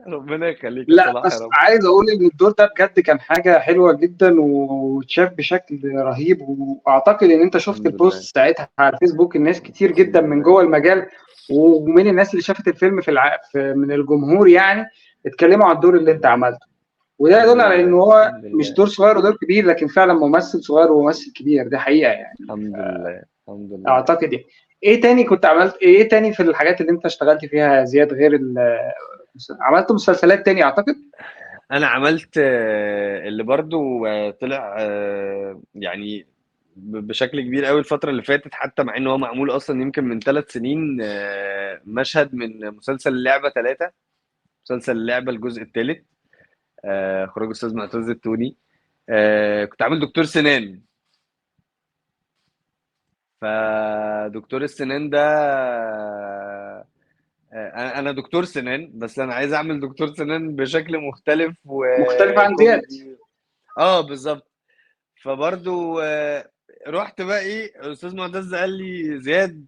ربنا يخليك يا لا صلاح يا بس رب. عايز اقول ان الدور ده بجد كان حاجة حلوة جدا واتشاف بشكل رهيب، واعتقد ان انت شفت الحمد لله. البوست ساعتها على الفيسبوك، الناس كتير الحمد جدا من لله. جوه المجال ومن الناس اللي شافت الفيلم من الجمهور يعني اتكلموا على الدور اللي انت عملته، وده الحمد يدل على لله. ان هو الحمد مش لله. دور صغير ودور كبير، لكن فعلا ممثل صغير وممثل كبير، ده حقيقة يعني. الحمد لله. الحمد لله. اعتقد يعني. ايه تاني كنت عملت ايه تاني في الحاجات اللي انت اشتغلت فيها يا زياد غير عملت مسلسلات تاني اعتقد؟ انا عملت اللي برضو طلع يعني بشكل كبير قوي الفترة اللي فاتت، حتى مع ان هو معمول اصلا يمكن من 3 سنين، مشهد من مسلسل اللعبة 3، مسلسل اللعبة الجزء الثالث، اخراج استاذ معتز التوني. كنت عامل دكتور سنان. فدكتور السنان ده انا دكتور سنان، بس انا عايز اعمل دكتور سنان بشكل مختلف مختلف عن زياد. وكوميدي. بالظبط. فبرضو رحت بقى ايه، استاذ معتز قال لي زياد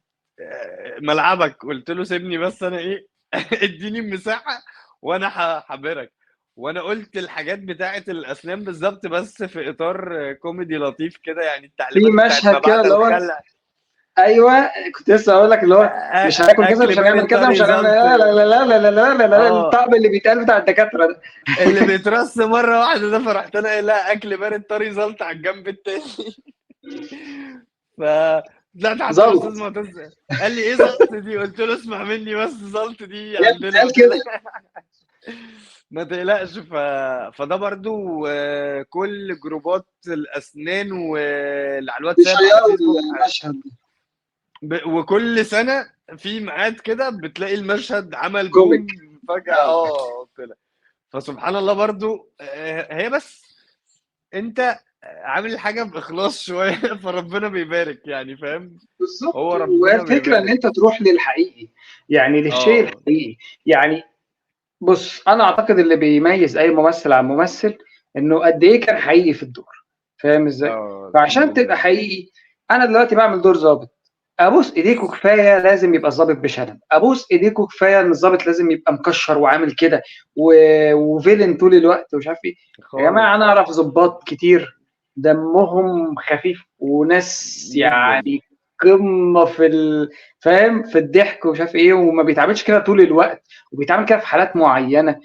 ملعبك، قلت له سيبني بس انا ايه اديني المساحة وانا هحبرك. وانا قلت الحاجات بتاعه الاسنان بالظبط، بس في اطار كوميدي لطيف كده، يعني في التعليمات بتاعت مشهد ما كده بعد اللي هو الخلع. ايوه كنت لسه اقول لك اللي هو مش هناكل كذا، اكل مش هنعمل بارد كذا، مش طري هنعمل لا زلط. لا لا لا لا لا لا لا، الطعم اللي بيتقال بتاع الدكاترة ده اللي بيترص مرة واحدة ده. فرحت انا لا اكل بارد طري زلط على الجنب التاني. فطلعت حتى زلط الاستاذ معتز قال لي ايه زلط دي؟ قلت له اسمع مني بس، زلط دي هي عندنا بتتقال كده. ما تقلقش. فده برضو كل جروبات الاسنان واللي على الواتساب على بيشيروا فيسبوك المشهد ده. وكل سنة في ميعاد كده بتلاقي المشهد عمل comic. boom فجاة. طلع. فسبحان الله برضو هي بس انت عامل حاجة باخلاص شوية فربنا بيبارك يعني، فاهم؟ بالظبط. هو ربنا والفكرة ان بيبارك. انت تروح للحقيقي، يعني للشيء الحقيقي. يعني بص، انا اعتقد اللي بيميز اي ممثل عن ممثل انه قد ايه كان حقيقي في الدور، فاهم ازاي؟ فعشان الحمد تبقى لله. حقيقي، انا دلوقتي بعمل دور ظابط، ابوس ايديكوا كفاية لازم يبقى الظابط بشنب، ابوس ايديكوا كفاية ان الظابط لازم يبقى مكشر وعامل كده وفيلن طول الوقت ومش عارف ايه. يا جماعة انا اعرف ظباط كتير دمهم خفيف وناس يعني قمة في فاهم في الضحك ومش عارف ايه، وما بيتعاملش كده طول الوقت، وبيتعامل كده في حالات معينة.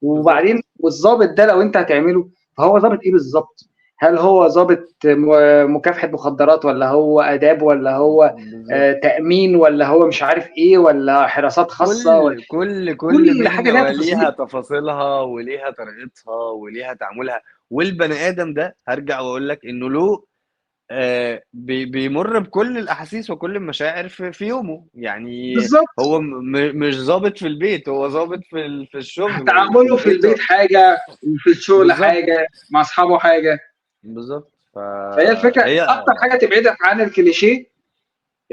وبعدين والظابط ده لو انت هتعمله فهو ظابط ايه بالظبط؟ هل هو ظابط مكافحة مخدرات، ولا هو اداب، ولا هو تامين، ولا هو مش عارف ايه، ولا حراسات خاصة، ولا كل حاجة ليها تفاصيلها وليها طريقتها وليها تعاملها. والبني ادم ده هرجع واقول لك انه له بيمر بكل الاحاسيس وكل المشاعر في يومه يعني. بالظبط. هو مش ظابط في البيت، هو ظابط في الشغل. تعامله في البيت حاجة، وفي الشغل حاجة، مع اصحابه حاجة. بالظبط. فهي الفكرة اكتر حاجة تبعدك عن الكليشيه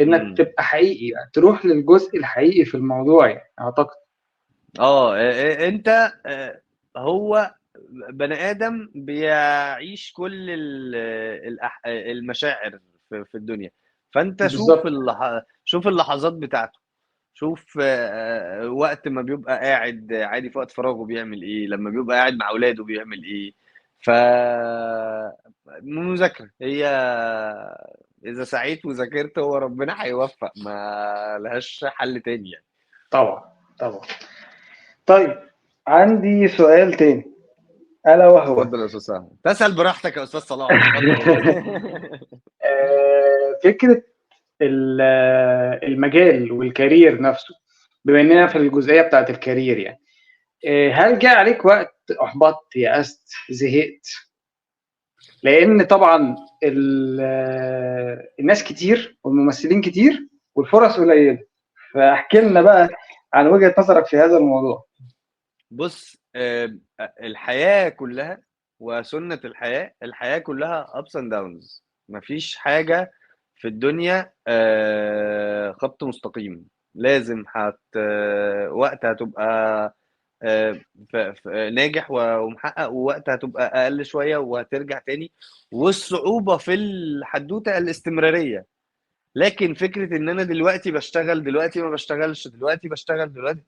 انك تبقى حقيقي يعني، تروح للجزء الحقيقي في الموضوع يعني اعتقد. انت هو بني ادم بيعيش كل المشاعر في الدنيا، فانت شوف شوف اللحظات بتاعته، شوف وقت ما بيبقى قاعد عادي في وقت فراغه بيعمل ايه، لما بيبقى قاعد مع اولاده بيعمل ايه. ف مذاكرة هي، اذا سعيت وذاكرت هو ربنا هيوفق، ما لهاش حل تاني يعني. طبعا طبعا. طيب عندي سؤال تاني، الا وهو. اتفضل يا استاذ صلاح، تسال براحتك يا استاذ صلاح، اتفضل. فكرة المجال وال career نفسه، بما اننا في الجزئية بتاعت ال career يعني، هل جاء عليك وقت احبطت، يأست، زهقت؟ لان طبعا الناس كتير والممثلين كتير والفرص قليله، فاحكي لنا بقى عن وجهة نظرك في هذا الموضوع. بص، الحياة كلها وسنة الحياة، الحياة كلها ups and downs، مفيش حاجة في الدنيا خط مستقيم. لازم وقت هتبقى ناجح ومحقق، ووقت هتبقى اقل شوية وهترجع تاني. والصعوبة في الحدوتة الاستمرارية. لكن فكرة ان انا دلوقتي بشتغل، دلوقتي ما بشتغلش، دلوقتي بشتغل، دلوقتي،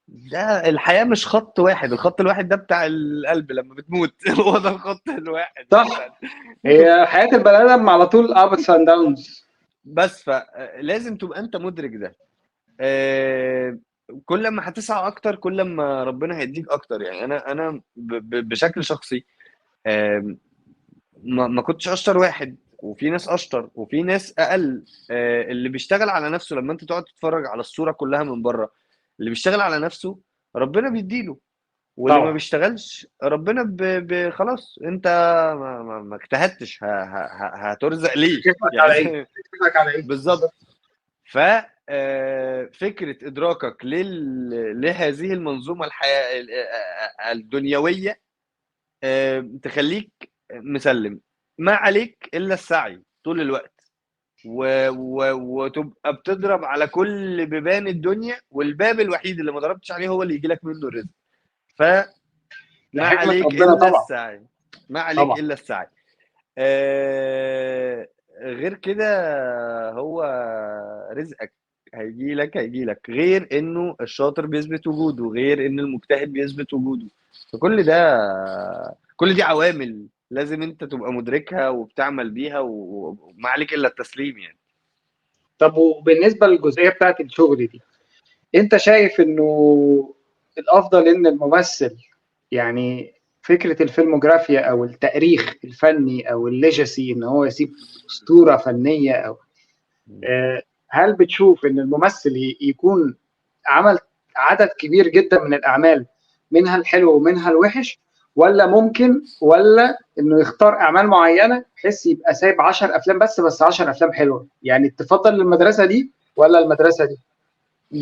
ده الحياة مش خط واحد. الخط الواحد ده بتاع القلب لما بتموت، هو ده الخط الواحد. صح، هي حياة البني ادم على طول ups and downs بس. فلازم تبقى انت مدرك ده. كل ما هتسعى اكتر كل ما ربنا هيديك اكتر. يعني انا بشكل شخصي ما كنتش اشطر واحد، وفي ناس اشطر وفي ناس اقل. اللي بيشتغل على نفسه، لما انت تقعد تتفرج على الصورة كلها من بره، اللي بيشتغل على نفسه ربنا بيديله، واللي طبعا ما بيشتغلش ربنا خلاص انت ما اجتهدتش، هترزق ليه على ايه؟ يعني؟ على ايه بالظبط. ف فكرة ادراكك لهذه المنظومة الحياة الدنيوية تخليك مسلم، ما عليك الا السعي طول الوقت، وتبقى بتضرب على كل بيبان الدنيا، والباب الوحيد اللي ما ضربتش عليه هو اللي يجي لك منه الرزق. فما لحكمة عليك ربنا الا طبعا. السعي، ما عليك طبعا الا السعي. غير كده هو رزقك هيجي لك، هيجي لك. غير انه الشاطر بيثبت وجوده، غير ان المجتهد بيثبت وجوده. فكل ده، كل دي عوامل لازم انت تبقى مدركها وبتعمل بيها، وما عليك الا التسليم يعني. طب وبالنسبة للجزئيه بتاعت الشغل دي، انت شايف انه الافضل ان الممثل، يعني فكرة الفيلموجرافيا او التاريخ الفني او ال legacy، ان هو يسيب اسطورة فنية، او هل بتشوف ان الممثل يكون عمل عدد كبير جدا من الاعمال، منها الحلو ومنها الوحش، ولا ممكن، ولا انه يختار اعمال معينة بحيث يبقى سايب 10 افلام بس 10 افلام حلوة؟ يعني تفضل المدرسة دي ولا المدرسة دي؟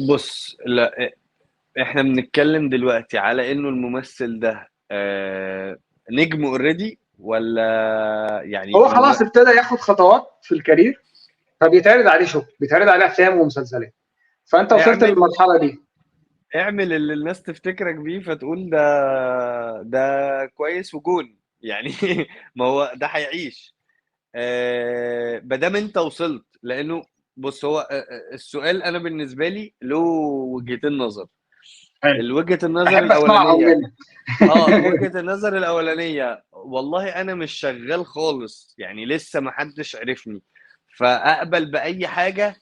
بص، لا، احنا بنتكلم دلوقتي على انه الممثل ده نجم already، ولا يعني هو خلاص ابتدى ياخد خطوات في ال career، فبيتعرض عليه شغل، بيتعرض عليه افلام ومسلسلات، فانت وصلت للمرحلة دي، اعمل اللي الناس تفتكرك بيه فتقول ده كويس وجون يعني. ما هو ده هيعيش ما دام انت وصلت. لانه بص، هو السؤال انا بالنسبة لي له وجهتين نظر. الوجهة النظر الاولانية وجهه النظر الاولانية، والله انا مش شغال خالص يعني، لسه ما حدش عرفني، فاقبل باي حاجة،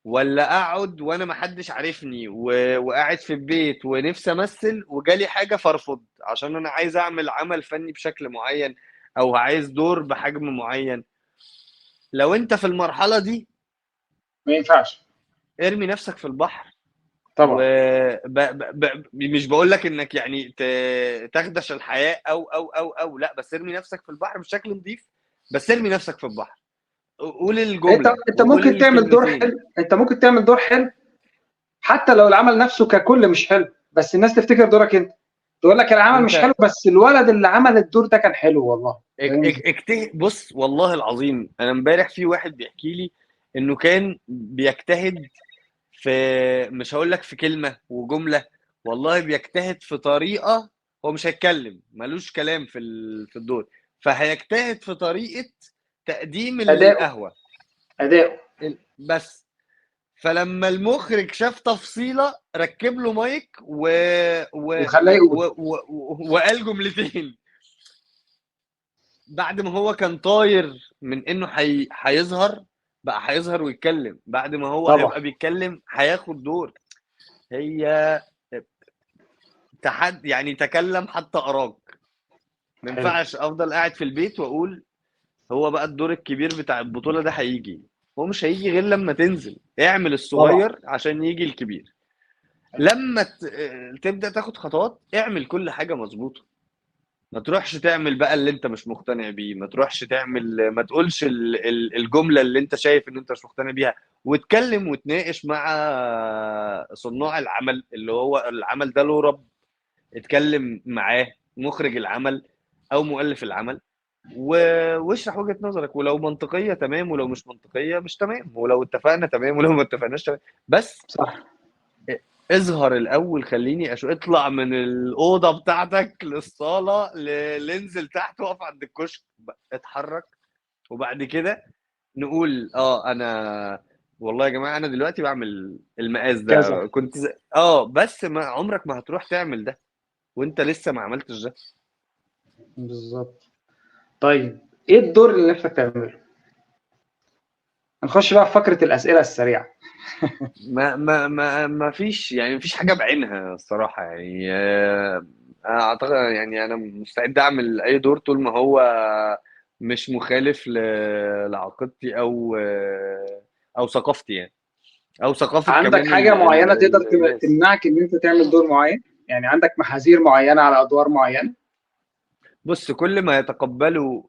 ولا اقعد وانا ما حدش عارفني وقاعد في البيت ونفسي امثل وجالي حاجة فارفض عشان انا عايز اعمل عمل فني بشكل معين او عايز دور بحجم معين. لو انت في المرحلة دي ما ينفعش، ارمي نفسك في البحر طبعا. مش بقول لك انك يعني تخدش الحياة او او او او لا، بس ارمي نفسك في البحر بشكل نظيف، بس ارمي نفسك في البحر، قول الجملة. انت ممكن تعمل دور حلو، انت ممكن تعمل دور حلو حتى لو العمل نفسه ككل مش حلو، بس الناس تفتكر دورك انت، تقول لك العمل مش حلو بس الولد اللي عمل الدور ده كان حلو والله. بص والله العظيم، انا امبارح في واحد بيحكي لي انه كان بيجتهد في، مش هقول لك في كلمة وجملة، والله بيجتهد في طريقه، هو مش هيتكلم، ملوش كلام في الدور، فهيجتهد في طريقه تقديم القهوة. اداؤه بس. فلما المخرج شاف تفصيله ركب له مايك وخلاه يقول وقال جملتين بعد ما هو كان طاير من انه هيظهر، بقى هيظهر ويتكلم. بعد ما هو هيبقى بيتكلم هياخد دور. هي يعني تكلم حتى اراك. ما ينفعش افضل قاعد في البيت واقول هو بقى الدور الكبير بتاع البطولة ده هيجي. هو مش هيجي غير لما تنزل اعمل الصغير طبعا عشان يجي الكبير. لما تبدأ تاخد خطوات اعمل كل حاجة مظبوطة. ما تروحش تعمل بقى اللي انت مش مقتنع بيه، ما تروحش تعمل، ما تقولش الجملة اللي انت شايف ان انت مش مقتنع بيها، واتكلم وتناقش مع صناع العمل اللي هو العمل ده له رب، اتكلم معاه مخرج العمل او مؤلف العمل واشرح وجهة نظرك، ولو منطقية تمام، ولو مش منطقية مش تمام، ولو اتفقنا تمام، ولو ما اتفقناش تمام. بس صح، اظهر الأول، خليني اطلع من الأوضة بتاعتك للصالة، لنزل تحت وقف عند الكشك، اتحرك، وبعد كده نقول انا والله يا جماعة انا دلوقتي بعمل المقاس ده كذا. كنت بس ما عمرك ما هتروح تعمل ده وانت لسه ما عملتش ده. بالظبط. طيب ايه الدور اللي نفسك تعمله؟ هنخش بقى في فقرة الأسئلة السريعة. ما ما ما ما فيش، يعني ما فيش حاجة بعينها الصراحة. يعني انا اعتقد يعني انا مستعد اعمل اي دور طول ما هو مش مخالف لعقيدتي او ثقافتي، يعني او ثقافة. عندك كمان حاجة معينة تقدر الناس. تمنعك ان انت تعمل دور معين؟ يعني عندك محاذير معينة على ادوار معينة؟ بص، كل ما يتقبلوا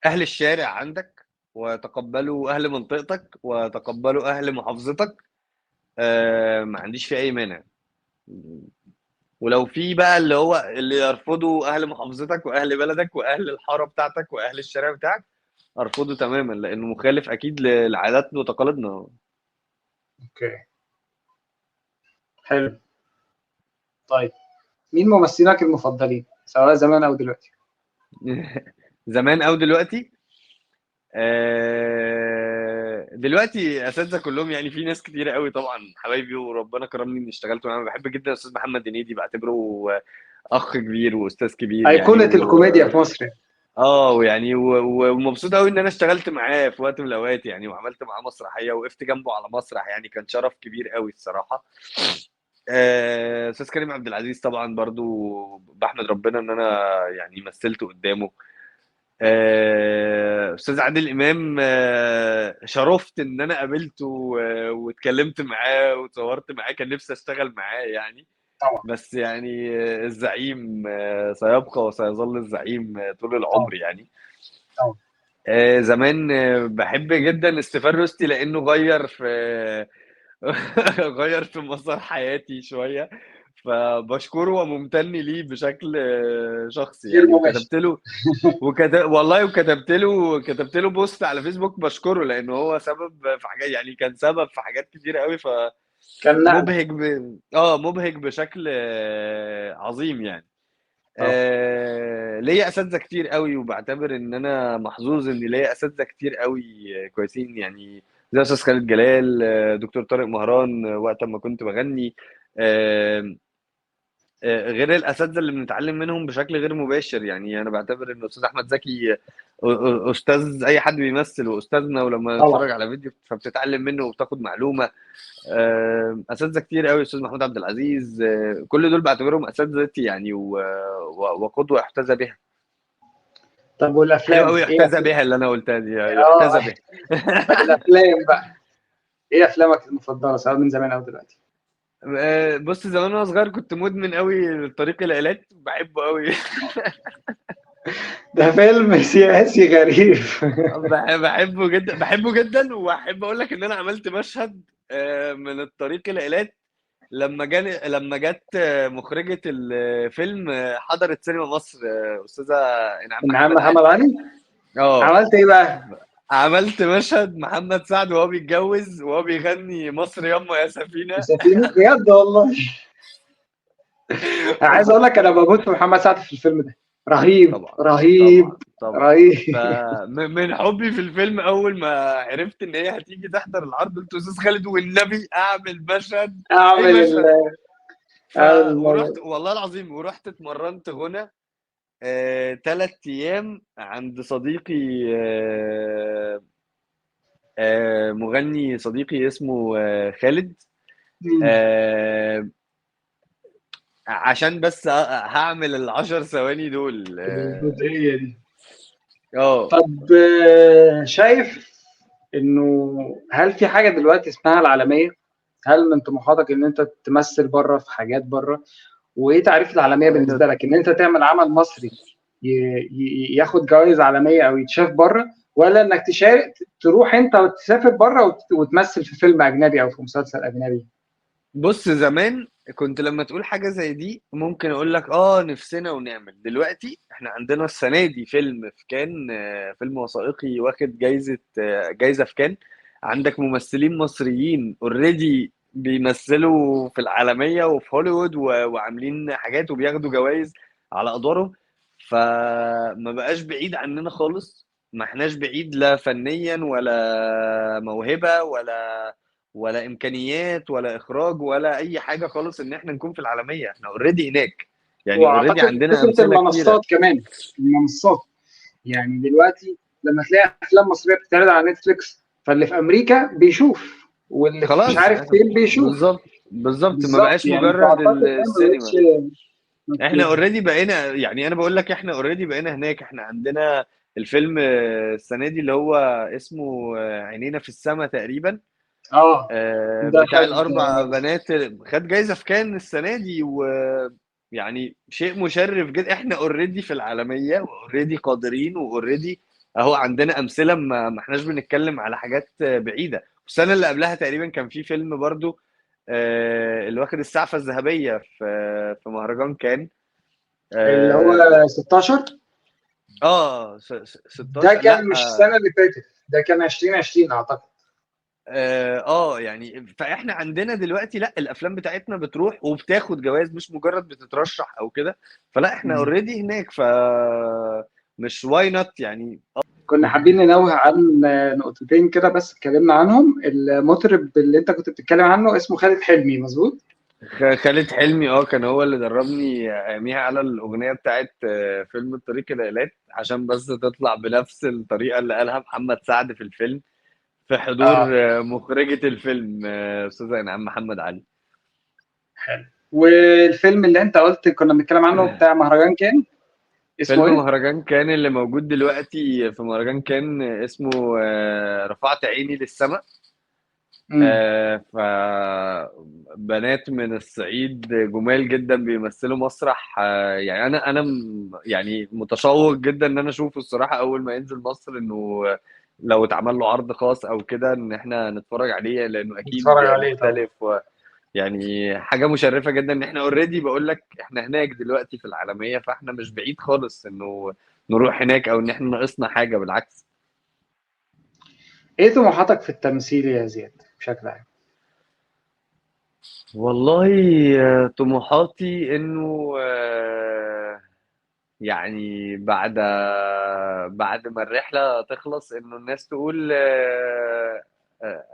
اهل الشارع عندك، ويتقبلوا اهل منطقتك، ويتقبلوا اهل محافظتك، ما عنديش فيه اي مانع. ولو في بقى اللي هو اللي يرفضوا اهل محافظتك واهل بلدك واهل الحارة بتاعتك واهل الشارع بتاعك، ارفضه تماما، لانه مخالف اكيد لعاداتنا وتقاليدنا. okay، حلو. طيب مين ممثلك المفضلين سواء زمان او دلوقتي؟ زمان او دلوقتي؟ دلوقتي اساتذة كلهم، يعني في ناس كتيرة قوي طبعا حبايبي وربنا كرمني اني اشتغلت معاهم. بحب جدا استاذ محمد هنيدي، بعتبره اخ كبير واستاذ كبير، ايقونة يعني الكوميديا في مصر. ويعني ومبسوط قوي ان انا اشتغلت معاه في وقت من الاوقات، يعني وعملت معاه مسرحية، وقفت جنبه على مسرح، يعني كان شرف كبير قوي الصراحة. استاذ كريم عبد العزيز طبعا برضو بحمد ربنا ان انا يعني مثلت قدامه. استاذ عادل امام، شرفت ان انا قابلته واتكلمت معاه وتصورت معاه، كان نفسي اشتغل معاه يعني طبعا. بس يعني الزعيم سيبقى وسيظل الزعيم طول العمر طبعا. يعني. طبعا. زمان بحب جدا استيفان روستي، لانه غير في غير في مسار حياتي شوية، فبشكره وممتن ليه بشكل شخصي غير يعني. مباشر. وكتبت له والله، وكتبت له كتبت له post على فيسبوك بشكره، لانه هو سبب في حاجات، يعني كان سبب في حاجات كتيرة قوي، كان نقله. فمبهج مبهج بشكل عظيم يعني. طبعا. ليا اساتذة كتير قوي، وبعتبر ان انا محظوظ ان ليا اساتذة كتير قوي كويسين، يعني زي استاذ خالد جلال، دكتور طارق مهران وقت ما كنت بغني، غير الاساتذة اللي بنتعلم منهم بشكل غير مباشر. يعني انا بعتبر ان استاذ احمد زكي استاذ اي حد بيمثل، واستاذنا، ولما طبعا. نتفرج على فيديو فبتتعلم منه وبتاخد معلومة. اساتذة كتير قوي، استاذ محمود عبد العزيز، كل دول بعتبرهم اساتذتي يعني، وقدوه يحتذى بها. طب حلو والافلام قوي ايه؟ يحتذى بها اللي انا قلتها دي، يحتذى بها. طب الافلام بقى، ايه افلامك المفضلة سواء من زمان او دلوقتي؟ بص، زمان وانا صغير كنت مدمن قوي لطريق العائلات، بحبه قوي. ده فيلم سياسي غريب. بحبه جدا، بحبه جدا. واحب اقول لك ان انا عملت مشهد من الطريق العائلات لما جت مخرجة الفيلم، حضرت سينما مصر، استاذة انعام انعام محمد محمد علي. علي. عملت ايه بقى؟ عملت مشهد محمد سعد وهو بيتجوز وهو بيغني مصر يما يا سفينة. يا سفينة، بجد والله. انا عايز اقول لك انا بموت في محمد سعد في الفيلم ده، رهيب طبعا رهيب. طبعا طبعا. رهيب. فمن حبي في الفيلم اول ما عرفت ان هي هتيجي تحضر العرض قلت استاذ خالد والنبي اعمل مشهد، اعمل اي مشهد. ال ورحت والله العظيم، ورحت اتمرنت غنى 3 ايام عند صديقي، مغني صديقي اسمه خالد، عشان بس هعمل ال10 ثواني دول. الجزئية دي. اه. طب شايف انه هل في حاجة دلوقتي اسمها العالمية؟ هل من طموحاتك ان انت تمثل بره في حاجات بره؟ وايه تعريف العالمية بالنسبة لك؟ ان انت تعمل عمل مصري ياخد جوائز عالمية او يتشاف بره، ولا انك تشارك تروح انت وتسافر بره وتمثل في فيلم اجنبي او في مسلسل اجنبي؟ بص، زمان كنت لما تقول حاجة زي دي ممكن اقول لك نفسنا ونعمل. دلوقتي احنا عندنا السنة دي فيلم في كان، فيلم وثائقي واخد جايزة، جايزة في كان. عندك ممثلين مصريين already بيمثلوا في العالمية وفي هوليوود وعاملين حاجات وبياخدوا جوائز على ادوارهم. فما بقاش بعيد عننا خالص، ما احناش بعيد لا فنيا ولا موهبة ولا امكانيات ولا اخراج ولا اي حاجة خالص ان احنا نكون في العالمية. احنا already هناك، يعني already واعتقد عندنا فكرة امثلة كتيرة. المنصات كمان، المنصات يعني دلوقتي لما تلاقي افلام مصرية بتتعرض على نتفليكس، فاللي في امريكا بيشوف واللي في مش خلاص عارف فين بيشوف. بالظبط بالظبط، ما بالظبط، بقاش يعني مجرد فاعتقد ده ما السينما. بقتش. احنا already بقينا، يعني انا بقول لك احنا already بقينا هناك. احنا عندنا الفيلم السنة دي اللي هو اسمه عينينا في السما تقريبا، اه ده بتاع خد الاربع بنات، خد جايزة في كان السنة دي، ويعني شيء مشرف جدا. احنا already في العالمية، و already قادرين، و already اهو عندنا امثلة. ما احناش بنتكلم على حاجات بعيدة. السنة اللي قبلها تقريبا كان في فيلم برضو اللي واخد السعفه الذهبية في مهرجان كان، اللي هو 16. 16. ده كان لا مش السنة اللي فاتت، ده كان 2020 اعتقد. يعني فاحنا عندنا دلوقتي لا، الافلام بتاعتنا بتروح وبتاخد جوائز، مش مجرد بتترشح او كده. فلا احنا already هناك، ف مش why not يعني. كنا حابين ننوه عن نقطتين كده بس اتكلمنا عنهم. المطرب اللي انت كنت بتتكلم عنه اسمه خالد حلمي، مظبوط؟ خالد حلمي كان هو اللي دربني اياميها على الاغنية بتاعت فيلم الطريق الى ايلات، عشان بس تطلع بنفس الطريقة اللي قالها محمد سعد في الفيلم، في حضور مخرجة الفيلم استاذه انعام محمد علي. حلو. والفيلم اللي انت قلت كنا بنتكلم عنه بتاع مهرجان كان اسمه فيلم ايه؟ مهرجان كان اللي موجود دلوقتي في مهرجان كان اسمه رفعت عيني للسماء. فبنات من الصعيد جمال جدا بيمثلوا مسرح. يعني انا يعني متشوق جدا ان انا اشوفه الصراحة اول ما ينزل مصر، انه لو اتعمل له عرض خاص او كده ان احنا نتفرج عليه، لانه اكيد نتفرج عليه طبعا. مختلف يعني حاجة مشرفة جدا ان احنا already، بقول لك احنا هناك دلوقتي في العالمية، فاحنا مش بعيد خالص انه نروح هناك او ان احنا ناقصنا حاجة، بالعكس. ايه طموحاتك في التمثيل يا زياد بشكل عام؟ والله طموحاتي انه يعني بعد ما الرحلة تخلص انه الناس تقول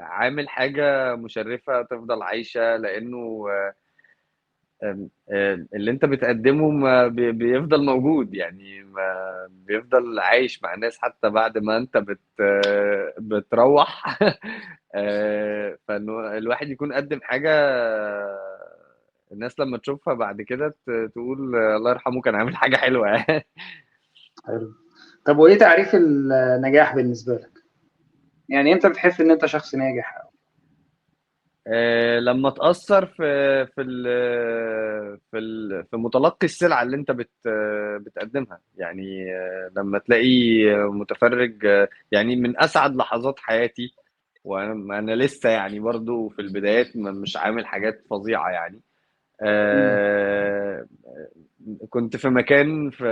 عامل حاجة مشرفة تفضل عايشة، لانه اللي انت بتقدمه ما بيفضل موجود، يعني ما بيفضل عايش مع الناس حتى بعد ما انت بتروح. فانه الواحد يكون قدم حاجة الناس لما تشوفها بعد كده تقول الله يرحمه كان عامل حاجة حلوة. حلو. طب وايه تعريف النجاح بالنسبة لك؟ يعني امتى بتحس ان انت شخص ناجح؟ لما تأثر في في في في متلقي السلعة اللي انت بتقدمها، يعني لما تلاقي متفرج، يعني من أسعد لحظات حياتي، وانا لسه يعني برضو في البدايات مش عامل حاجات فظيعة يعني. كنت في مكان في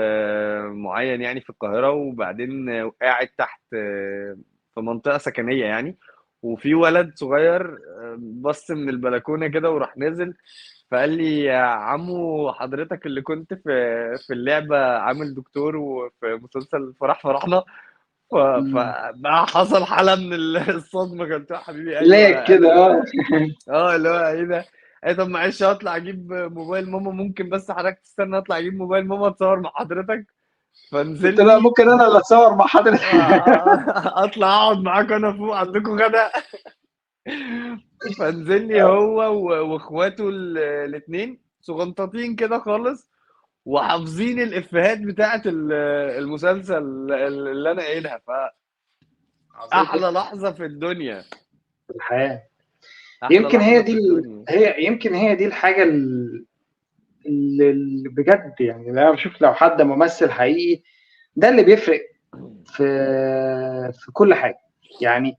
معين يعني في القاهرة، وبعدين قاعد تحت في منطقة سكنية يعني، وفي ولد صغير بص من البلكونة كده وراح نازل، فقال لي يا عمو حضرتك اللي كنت في اللعبة عامل دكتور وفي مسلسل فرح فرحنا. فبقى حصل حاله من الصدمة، قلت له حبيبي ايوه ليه كده؟ اللي هو ايه ده؟ ايه طب معلش اطلع اجيب موبايل ماما، ممكن بس حضرتك تستنى اطلع اجيب موبايل ماما اتصور مع حضرتك؟ فنزل قلت له ممكن انا اللي اتصور مع حضرتك، اطلع اقعد معاكم انا فوق عندكم غدا. فنزل لي هو واخواته الاثنين صغنطاطين كده خالص، وحافظين الافيهات بتاعه المسلسل اللي انا قايلها. فاحلى لحظة في الدنيا في الحياة. يمكن هي دي يمكن هي دي الحاجة اللي بجد يعني انا بشوف لو حد ممثل حقيقي ده اللي بيفرق في كل حاجة. يعني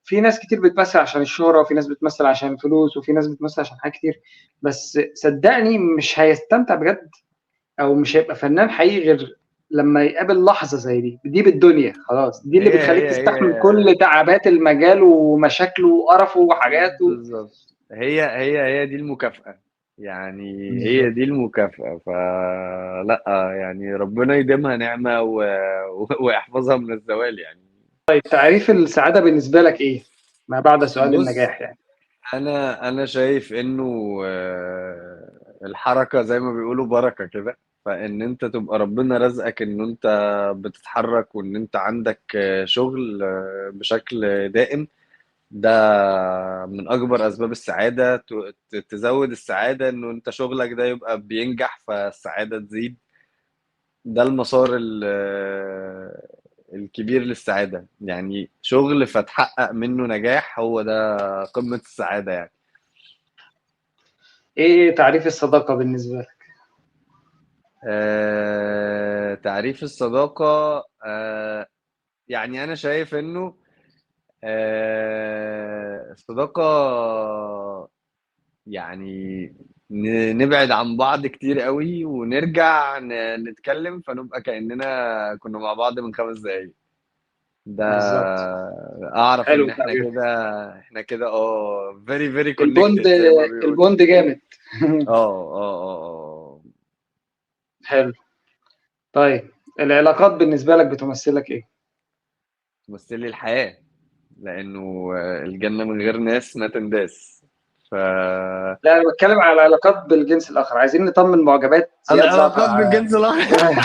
في ناس كتير بتمثل عشان الشهرة، وفي ناس بتمثل عشان الفلوس، وفي ناس بتمثل عشان حاجات كتير، بس صدقني مش هيستمتع بجد او مش هيبقى فنان حقيقي غير لما يقابل لحظة زي دي بالدنيا. خلاص دي اللي بتخليك تستحمل كل تعبات المجال ومشاكله وقرفه وحاجاته. بالظبط، هي دي المكافأة يعني، هي دي المكافأة. فلا يعني ربنا يديمها نعمة ويحفظها من الزوال يعني. طيب تعريف السعادة بالنسبة لك ايه ما بعد سؤال النجاح؟ يعني انا شايف انه الحركة زي ما بيقولوا بركة كده، فان انت تبقى ربنا رزقك ان انت بتتحرك وان انت عندك شغل بشكل دائم، ده من اكبر اسباب السعادة. تزود السعادة انه انت شغلك ده يبقى بينجح فالسعادة تزيد. ده المسار الكبير للسعادة يعني، شغل فتحقق منه نجاح، هو ده قمة السعادة يعني. ايه تعريف الصداقة بالنسبة لك؟ تعريف الصداقة يعني أنا شايف إنه الصداقة يعني نبعد عن بعض كتير قوي ونرجع نتكلم فنبقى كأننا كنا مع بعض من 5 دقايق. ده بالزبط. اعرف ان احنا كده، احنا كده very very connected زي ما بيقولوا. ال bond جامد. حلو. طيب العلاقات بالنسبة لك بتمثلك ايه؟ تمثل لي الحياة، لانه الجنة من غير ناس ما تنداس. لا انا بتكلم على العلاقات بالجنس الاخر، عايزين نطمن معجبات العلاقات بالجنس الاخر.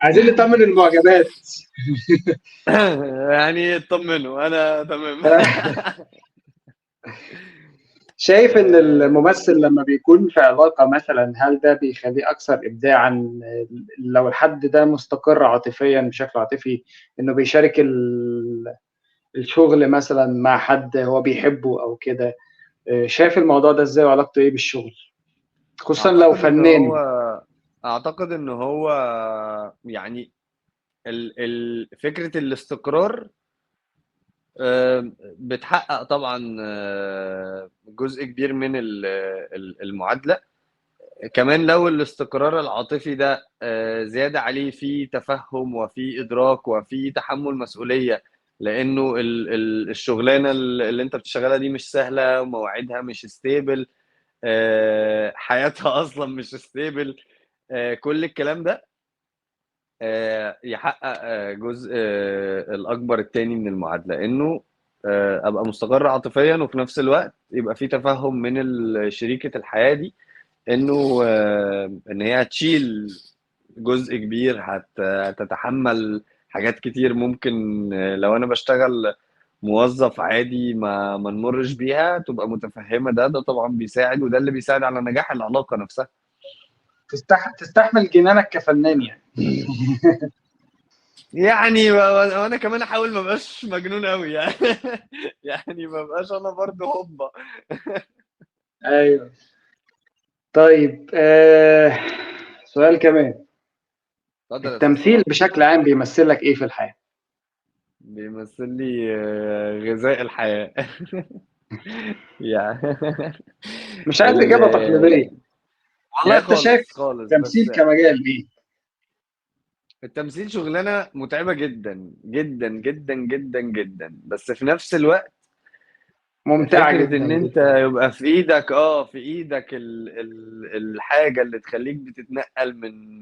عايزين نطمن المعجبات. يعني اطمنوا انا تمام. شايف ان الممثل لما بيكون في علاقة مثلا هل ده بيخليه اكثر ابداعا؟ لو الحد ده مستقر عاطفيا بشكل عاطفي، انه بيشارك الشغل مثلا مع حد هو بيحبه او كده، شايف الموضوع ده ازاي وعلاقته ايه بالشغل خصوصا لو فنان؟ اعتقد ان هو يعني فكرة الاستقرار بتحقق طبعا جزء كبير من المعادلة. كمان لو الاستقرار العاطفي ده زيادة عليه في تفهم وفي إدراك وفي تحمل مسؤولية، لأنه الشغلانة اللي انت بتشتغلها دي مش سهلة، ومواعيدها مش stable، حياتها أصلا مش stable، كل الكلام ده يحقق جزء الأكبر التاني من المعادلة، إنه أبقى مستقر عاطفيا وفي نفس الوقت يبقى في تفهم من شريكة الحياة دي، إنه إن هي هتشيل جزء كبير، هتتحمل حاجات كتير ممكن لو أنا بشتغل موظف عادي ما نمرش بيها، تبقى متفهمة ده طبعا بيساعد، وده اللي بيساعد على نجاح العلاقة نفسها. تستحمل جنانك كفنان يعني. يعني وانا كمان احاول ما بقاش مجنون قوي يعني. يعني ما بقاش انا برضه هوبا. ايوه. طيب سؤال كمان. التمثيل بشكل عام بيمثل لك ايه في الحياة؟ بيمثل لي غذاء الحياة. يعني مش عايز اجابه تقليدية والله. انت شايف التمثيل كمجال ايه؟ التمثيل شغلانة متعبة جدا جدا جدا جدا جدا، بس في نفس الوقت ممتعة فكرة جدا ان انت جدا. يبقى في ايدك، في ايدك الحاجة اللي تخليك بتتنقل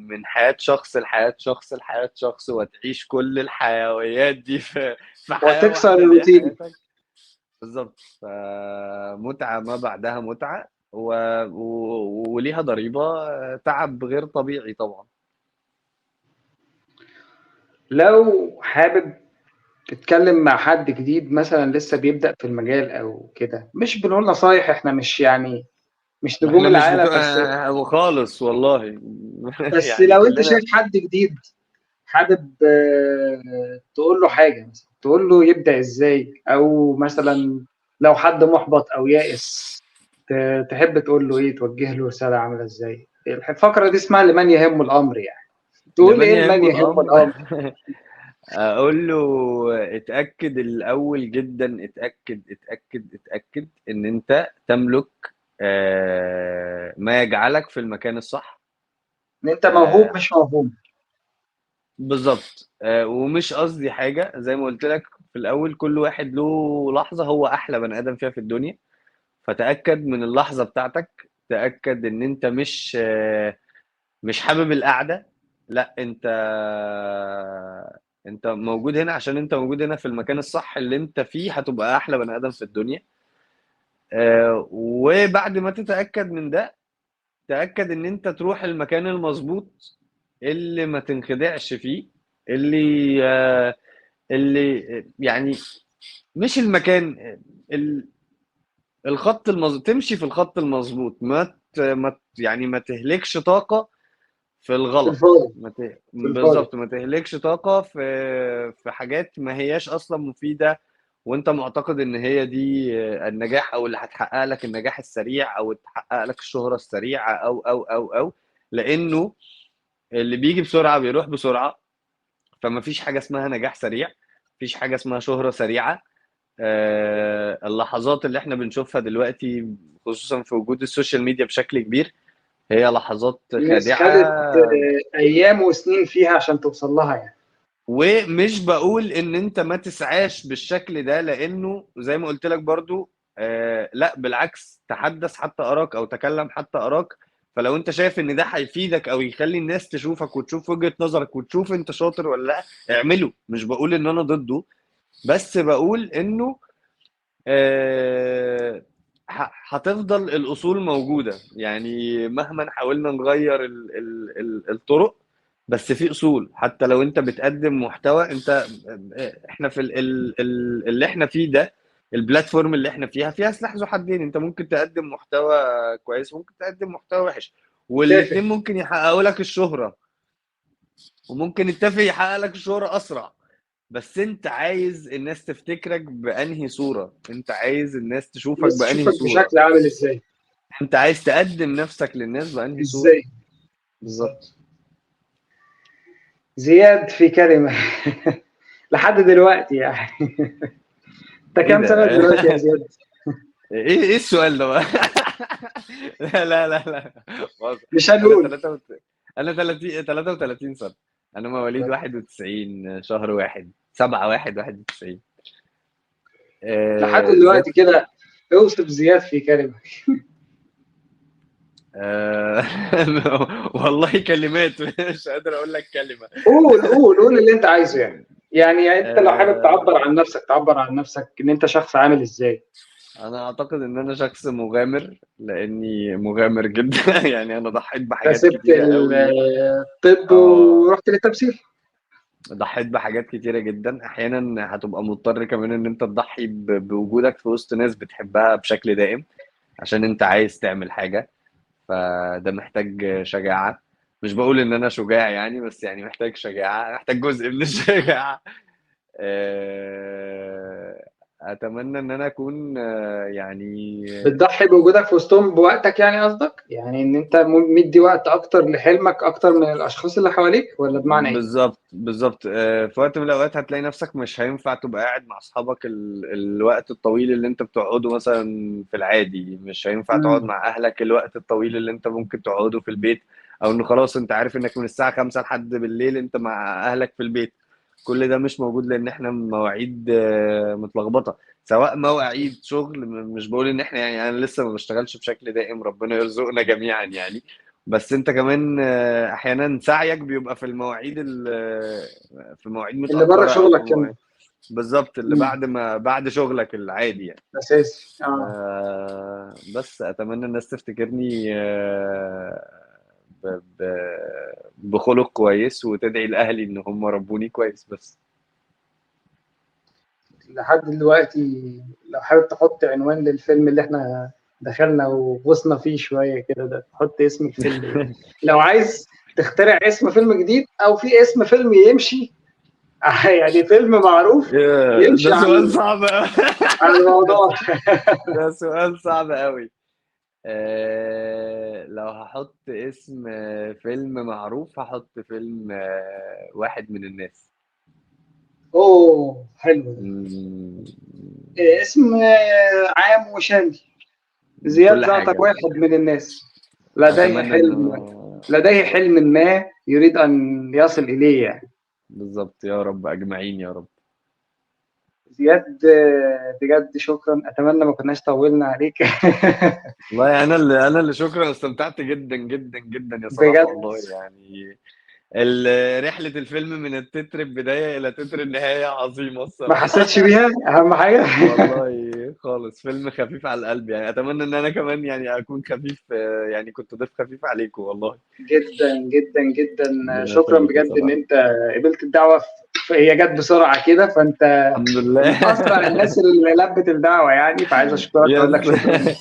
من حياة شخص لحياة شخص لحياة شخص، وتعيش كل الحيويات دي في حياة وتكسر واحدة اللي هي الروتين. حياتك. بالظبط. فمتعة ما بعدها متعة، وليها ضريبة تعب غير طبيعي طبعا. لو حابب تتكلم مع حد جديد مثلا لسه بيبدأ في المجال او كده، مش بنقول نصايح، احنا مش يعني مش نجوم احنا مش العالم، بتوع خالص والله. بس يعني لو انت كلنا شايف حد جديد حابب تقول له حاجة، مثلا تقول له يبدأ ازاي، او مثلا لو حد محبط او يائس تحب تقول له ايه، توجه له رسالة عاملة ازاي؟ الفقرة دي اسمها لمن يهم الامر، يعني تقول لمن ايه لمن يهم يهم الامر؟ الامر؟ اقول له اتاكد الاول جدا، اتاكد اتاكد اتاكد ان انت تملك ما يجعلك في المكان الصح، ان انت موهوب مش موهوب. بالظبط. ومش قصدي حاجة، زي ما قلت لك في الاول، كل واحد له لحظة هو احلى بني ادم فيها في الدنيا، فتاكد من اللحظة بتاعتك، تاكد ان انت مش حابب القعدة، لا انت موجود هنا عشان انت موجود هنا في المكان الصح اللي انت فيه، هتبقى احلى بني ادم في الدنيا. وبعد ما تتاكد من ده، تاكد ان انت تروح المكان المظبوط اللي ما تنخدعش فيه، اللي يعني مش المكان الخط المظبوط، تمشي في الخط المظبوط، ما يعني ما تهلكش طاقة في الغلط، بالظبط، ما تهلكش طاقة في حاجات ما هياش أصلا مفيدة، وأنت معتقد إن هي دي النجاح، أو اللي هتحقق لك النجاح السريع، أو تحقق لك الشهرة السريعة، أو أو أو أو لأنه اللي بيجي بسرعة بيروح بسرعة. فما فيش حاجة اسمها نجاح سريع، مفيش حاجة اسمها شهرة سريعة. اللحظات اللي احنا بنشوفها دلوقتي، خصوصا في وجود ال social media بشكل كبير، هي لحظات الناس خادعة، خدت ايام وسنين فيها عشان توصل لها يعني. ومش بقول ان انت ما تسعاش بالشكل ده، لانه زي ما قلت لك برضو، لا بالعكس، تحدث حتى اراك او تكلم حتى اراك. فلو انت شايف ان ده هيفيدك او يخلي الناس تشوفك وتشوف وجهة نظرك وتشوف انت شاطر ولا لا، اعمله. مش بقول ان انا ضده، بس بقول انه هتفضل الاصول موجودة، يعني مهما حاولنا نغير الطرق، بس في اصول. حتى لو انت بتقدم محتوى، انت احنا في اللي احنا فيه ده، البلاتفورم اللي احنا فيها سلاح ذو حدين. انت ممكن تقدم محتوى كويس، ممكن تقدم محتوى وحش، والاثنين ممكن يحققوا لك الشهرة، وممكن التافه يحقق لك الشهرة اسرع. بس انت عايز الناس تفتكرك بانهي صورة، انت عايز الناس تشوفك بانهي صورة، بشكل عامل ازاي، انت عايز تقدم نفسك للناس بانهي صورة ازاي بالظبط. زياد في كلمة لحد دلوقتي يعني انت كام سنة دلوقتي يا زياد؟ ايه السؤال ده بقى؟ لا لا لا لا، مش هنقول. انا 33 سنة، انا مواليد 91 شهر 1 7 1 91. لحد دلوقتي كده اوصف زياد في كلمة. والله كلمات مش قادر اقول لك كلمة. قول قول قول اللي انت عايزه يعني. يعني انت لو حابب تعبر عن نفسك، تعبر عن نفسك ان انت شخص عامل ازاي. انا اعتقد ان انا شخص مغامر، لاني مغامر جدا. يعني انا ضحيت بحاجات كتيرة قوي. الطب ورحت للتمثيل. ضحيت بحاجات كتيرة جدا. احيانا هتبقى مضطر كمان ان انت تضحي بوجودك في وسط ناس بتحبها بشكل دائم عشان انت عايز تعمل حاجة، فده محتاج شجاعة. مش بقول ان انا شجاع يعني، بس يعني محتاج شجاعة، محتاج جزء من الشجاعة. اتمنى ان انا اكون يعني بتضحي بوجودك في وسطهم بوقتك، يعني قصدك يعني ان انت مدي وقت اكتر لحلمك اكتر من الاشخاص اللي حواليك، ولا بمعنى ايه؟ بالظبط بالظبط. في وقت من الاوقات هتلاقي نفسك مش هينفع تبقى قاعد مع اصحابك الوقت الطويل اللي انت بتقعده مثلا في العادي، مش هينفع تقعد مع اهلك الوقت الطويل اللي انت ممكن تقعده في البيت، او انه خلاص انت عارف انك من الساعة 5 لحد بالليل انت مع اهلك في البيت. كل ده مش موجود لان احنا مواعيد متلخبطه. سواء مواعيد شغل، مش بقول ان احنا يعني انا لسه ما بشتغلش بشكل دائم، ربنا يرزقنا جميعا يعني، بس انت كمان احيانا سعيك بيبقى في المواعيد في مواعيد اللي بره متاخرة او شغلك في كمان. مواعيد بالظبط اللي مم. بعد ما بعد شغلك العادي يعني. اساسي. بس اتمنى الناس تفتكرني ب- بخلق كويس، وتدعي لاهلي ان هم ربوني كويس. بس لحد دلوقتي لو حابب تحط عنوان للفيلم اللي احنا دخلنا وغصنا فيه شوية كده، ده تحط اسم الفيلم ايه؟ لو عايز تخترع اسم فيلم جديد، او في اسم فيلم يمشي يعني فيلم معروف يمشي ده سؤال على صعب أوي. على الموضوع. ده سؤال صعب قوي. لو هحط اسم فيلم معروف، هحط فيلم واحد من الناس. اوه حلو ده. مم، اسم عام وشامل. زياد كل زعتر حاجة. واحد من الناس لديه أتمنى حلم، إنه لديه حلم ما يريد أن يصل إليه يعني. بالظبط، يا رب أجمعين يا رب. زياد بجد شكرا، أتمنى ما كناش طولنا عليك. والله أنا اللي شكرا، استمتعت جدا جدا جدا يا صلاح بجد والله. يعني رحلة الفيلم من التتر البداية إلى تتر النهاية عظيمة ما الصراحة. حسيتش بيها، أهم حاجة. والله خالص فيلم خفيف على القلب يعني، أتمنى إن أنا كمان يعني أكون خفيف، يعني كنت ضيف خفيف عليكم والله. جدا جدا جدا ربنا شكرا يخليك يا بجد إن صلاح. أنت قبلت الدعوة، هي جت بسرعة كده، فأنت الحمد من لله. أسرع الناس اللي لبت الدعوة يعني، فعايز أشكرك أقول لك يس. شكرا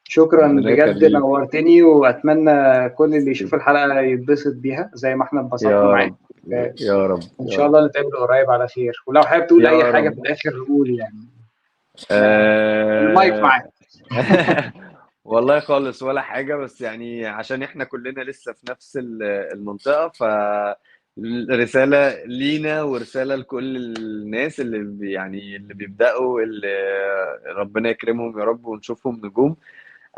شكرا ربنا بجد، يخليك. نورتني، واتمنى كل اللي يشوف الحلقة يتبسط بيها زي ما احنا اتبسطنا يا معاك. رب يا رب ان يا شاء رب الله نتقابل قريب على خير، ولو حابب تقول اي يا حاجة رب. في الاخر قول يعني، المايك معاك. والله خالص ولا حاجة، بس يعني عشان احنا كلنا لسه في نفس المنطقة، فرسالة لينا ورسالة لكل الناس اللي يعني اللي بيبدأوا، اللي ربنا يكرمهم يا رب ونشوفهم نجوم.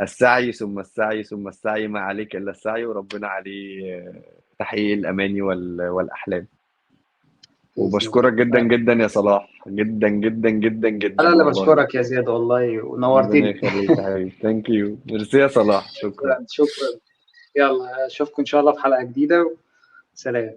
السعي ثم السعي ثم السعي، ما عليك إلا السعي، وربنا عليه تحقيق الأماني والأحلام. باذن وبشكرك الله. جدا جدا يا صلاح، جدا جدا جدا انا جدا اللي والله. بشكرك يا زياد والله، ربنا ونورتني. يخليك يا حبيبي. thank you، ميرسي يا صلاح، شكرا. شكرا شكرا. يلا اشوفكم ان شاء الله في حلقة جديدة. سلام.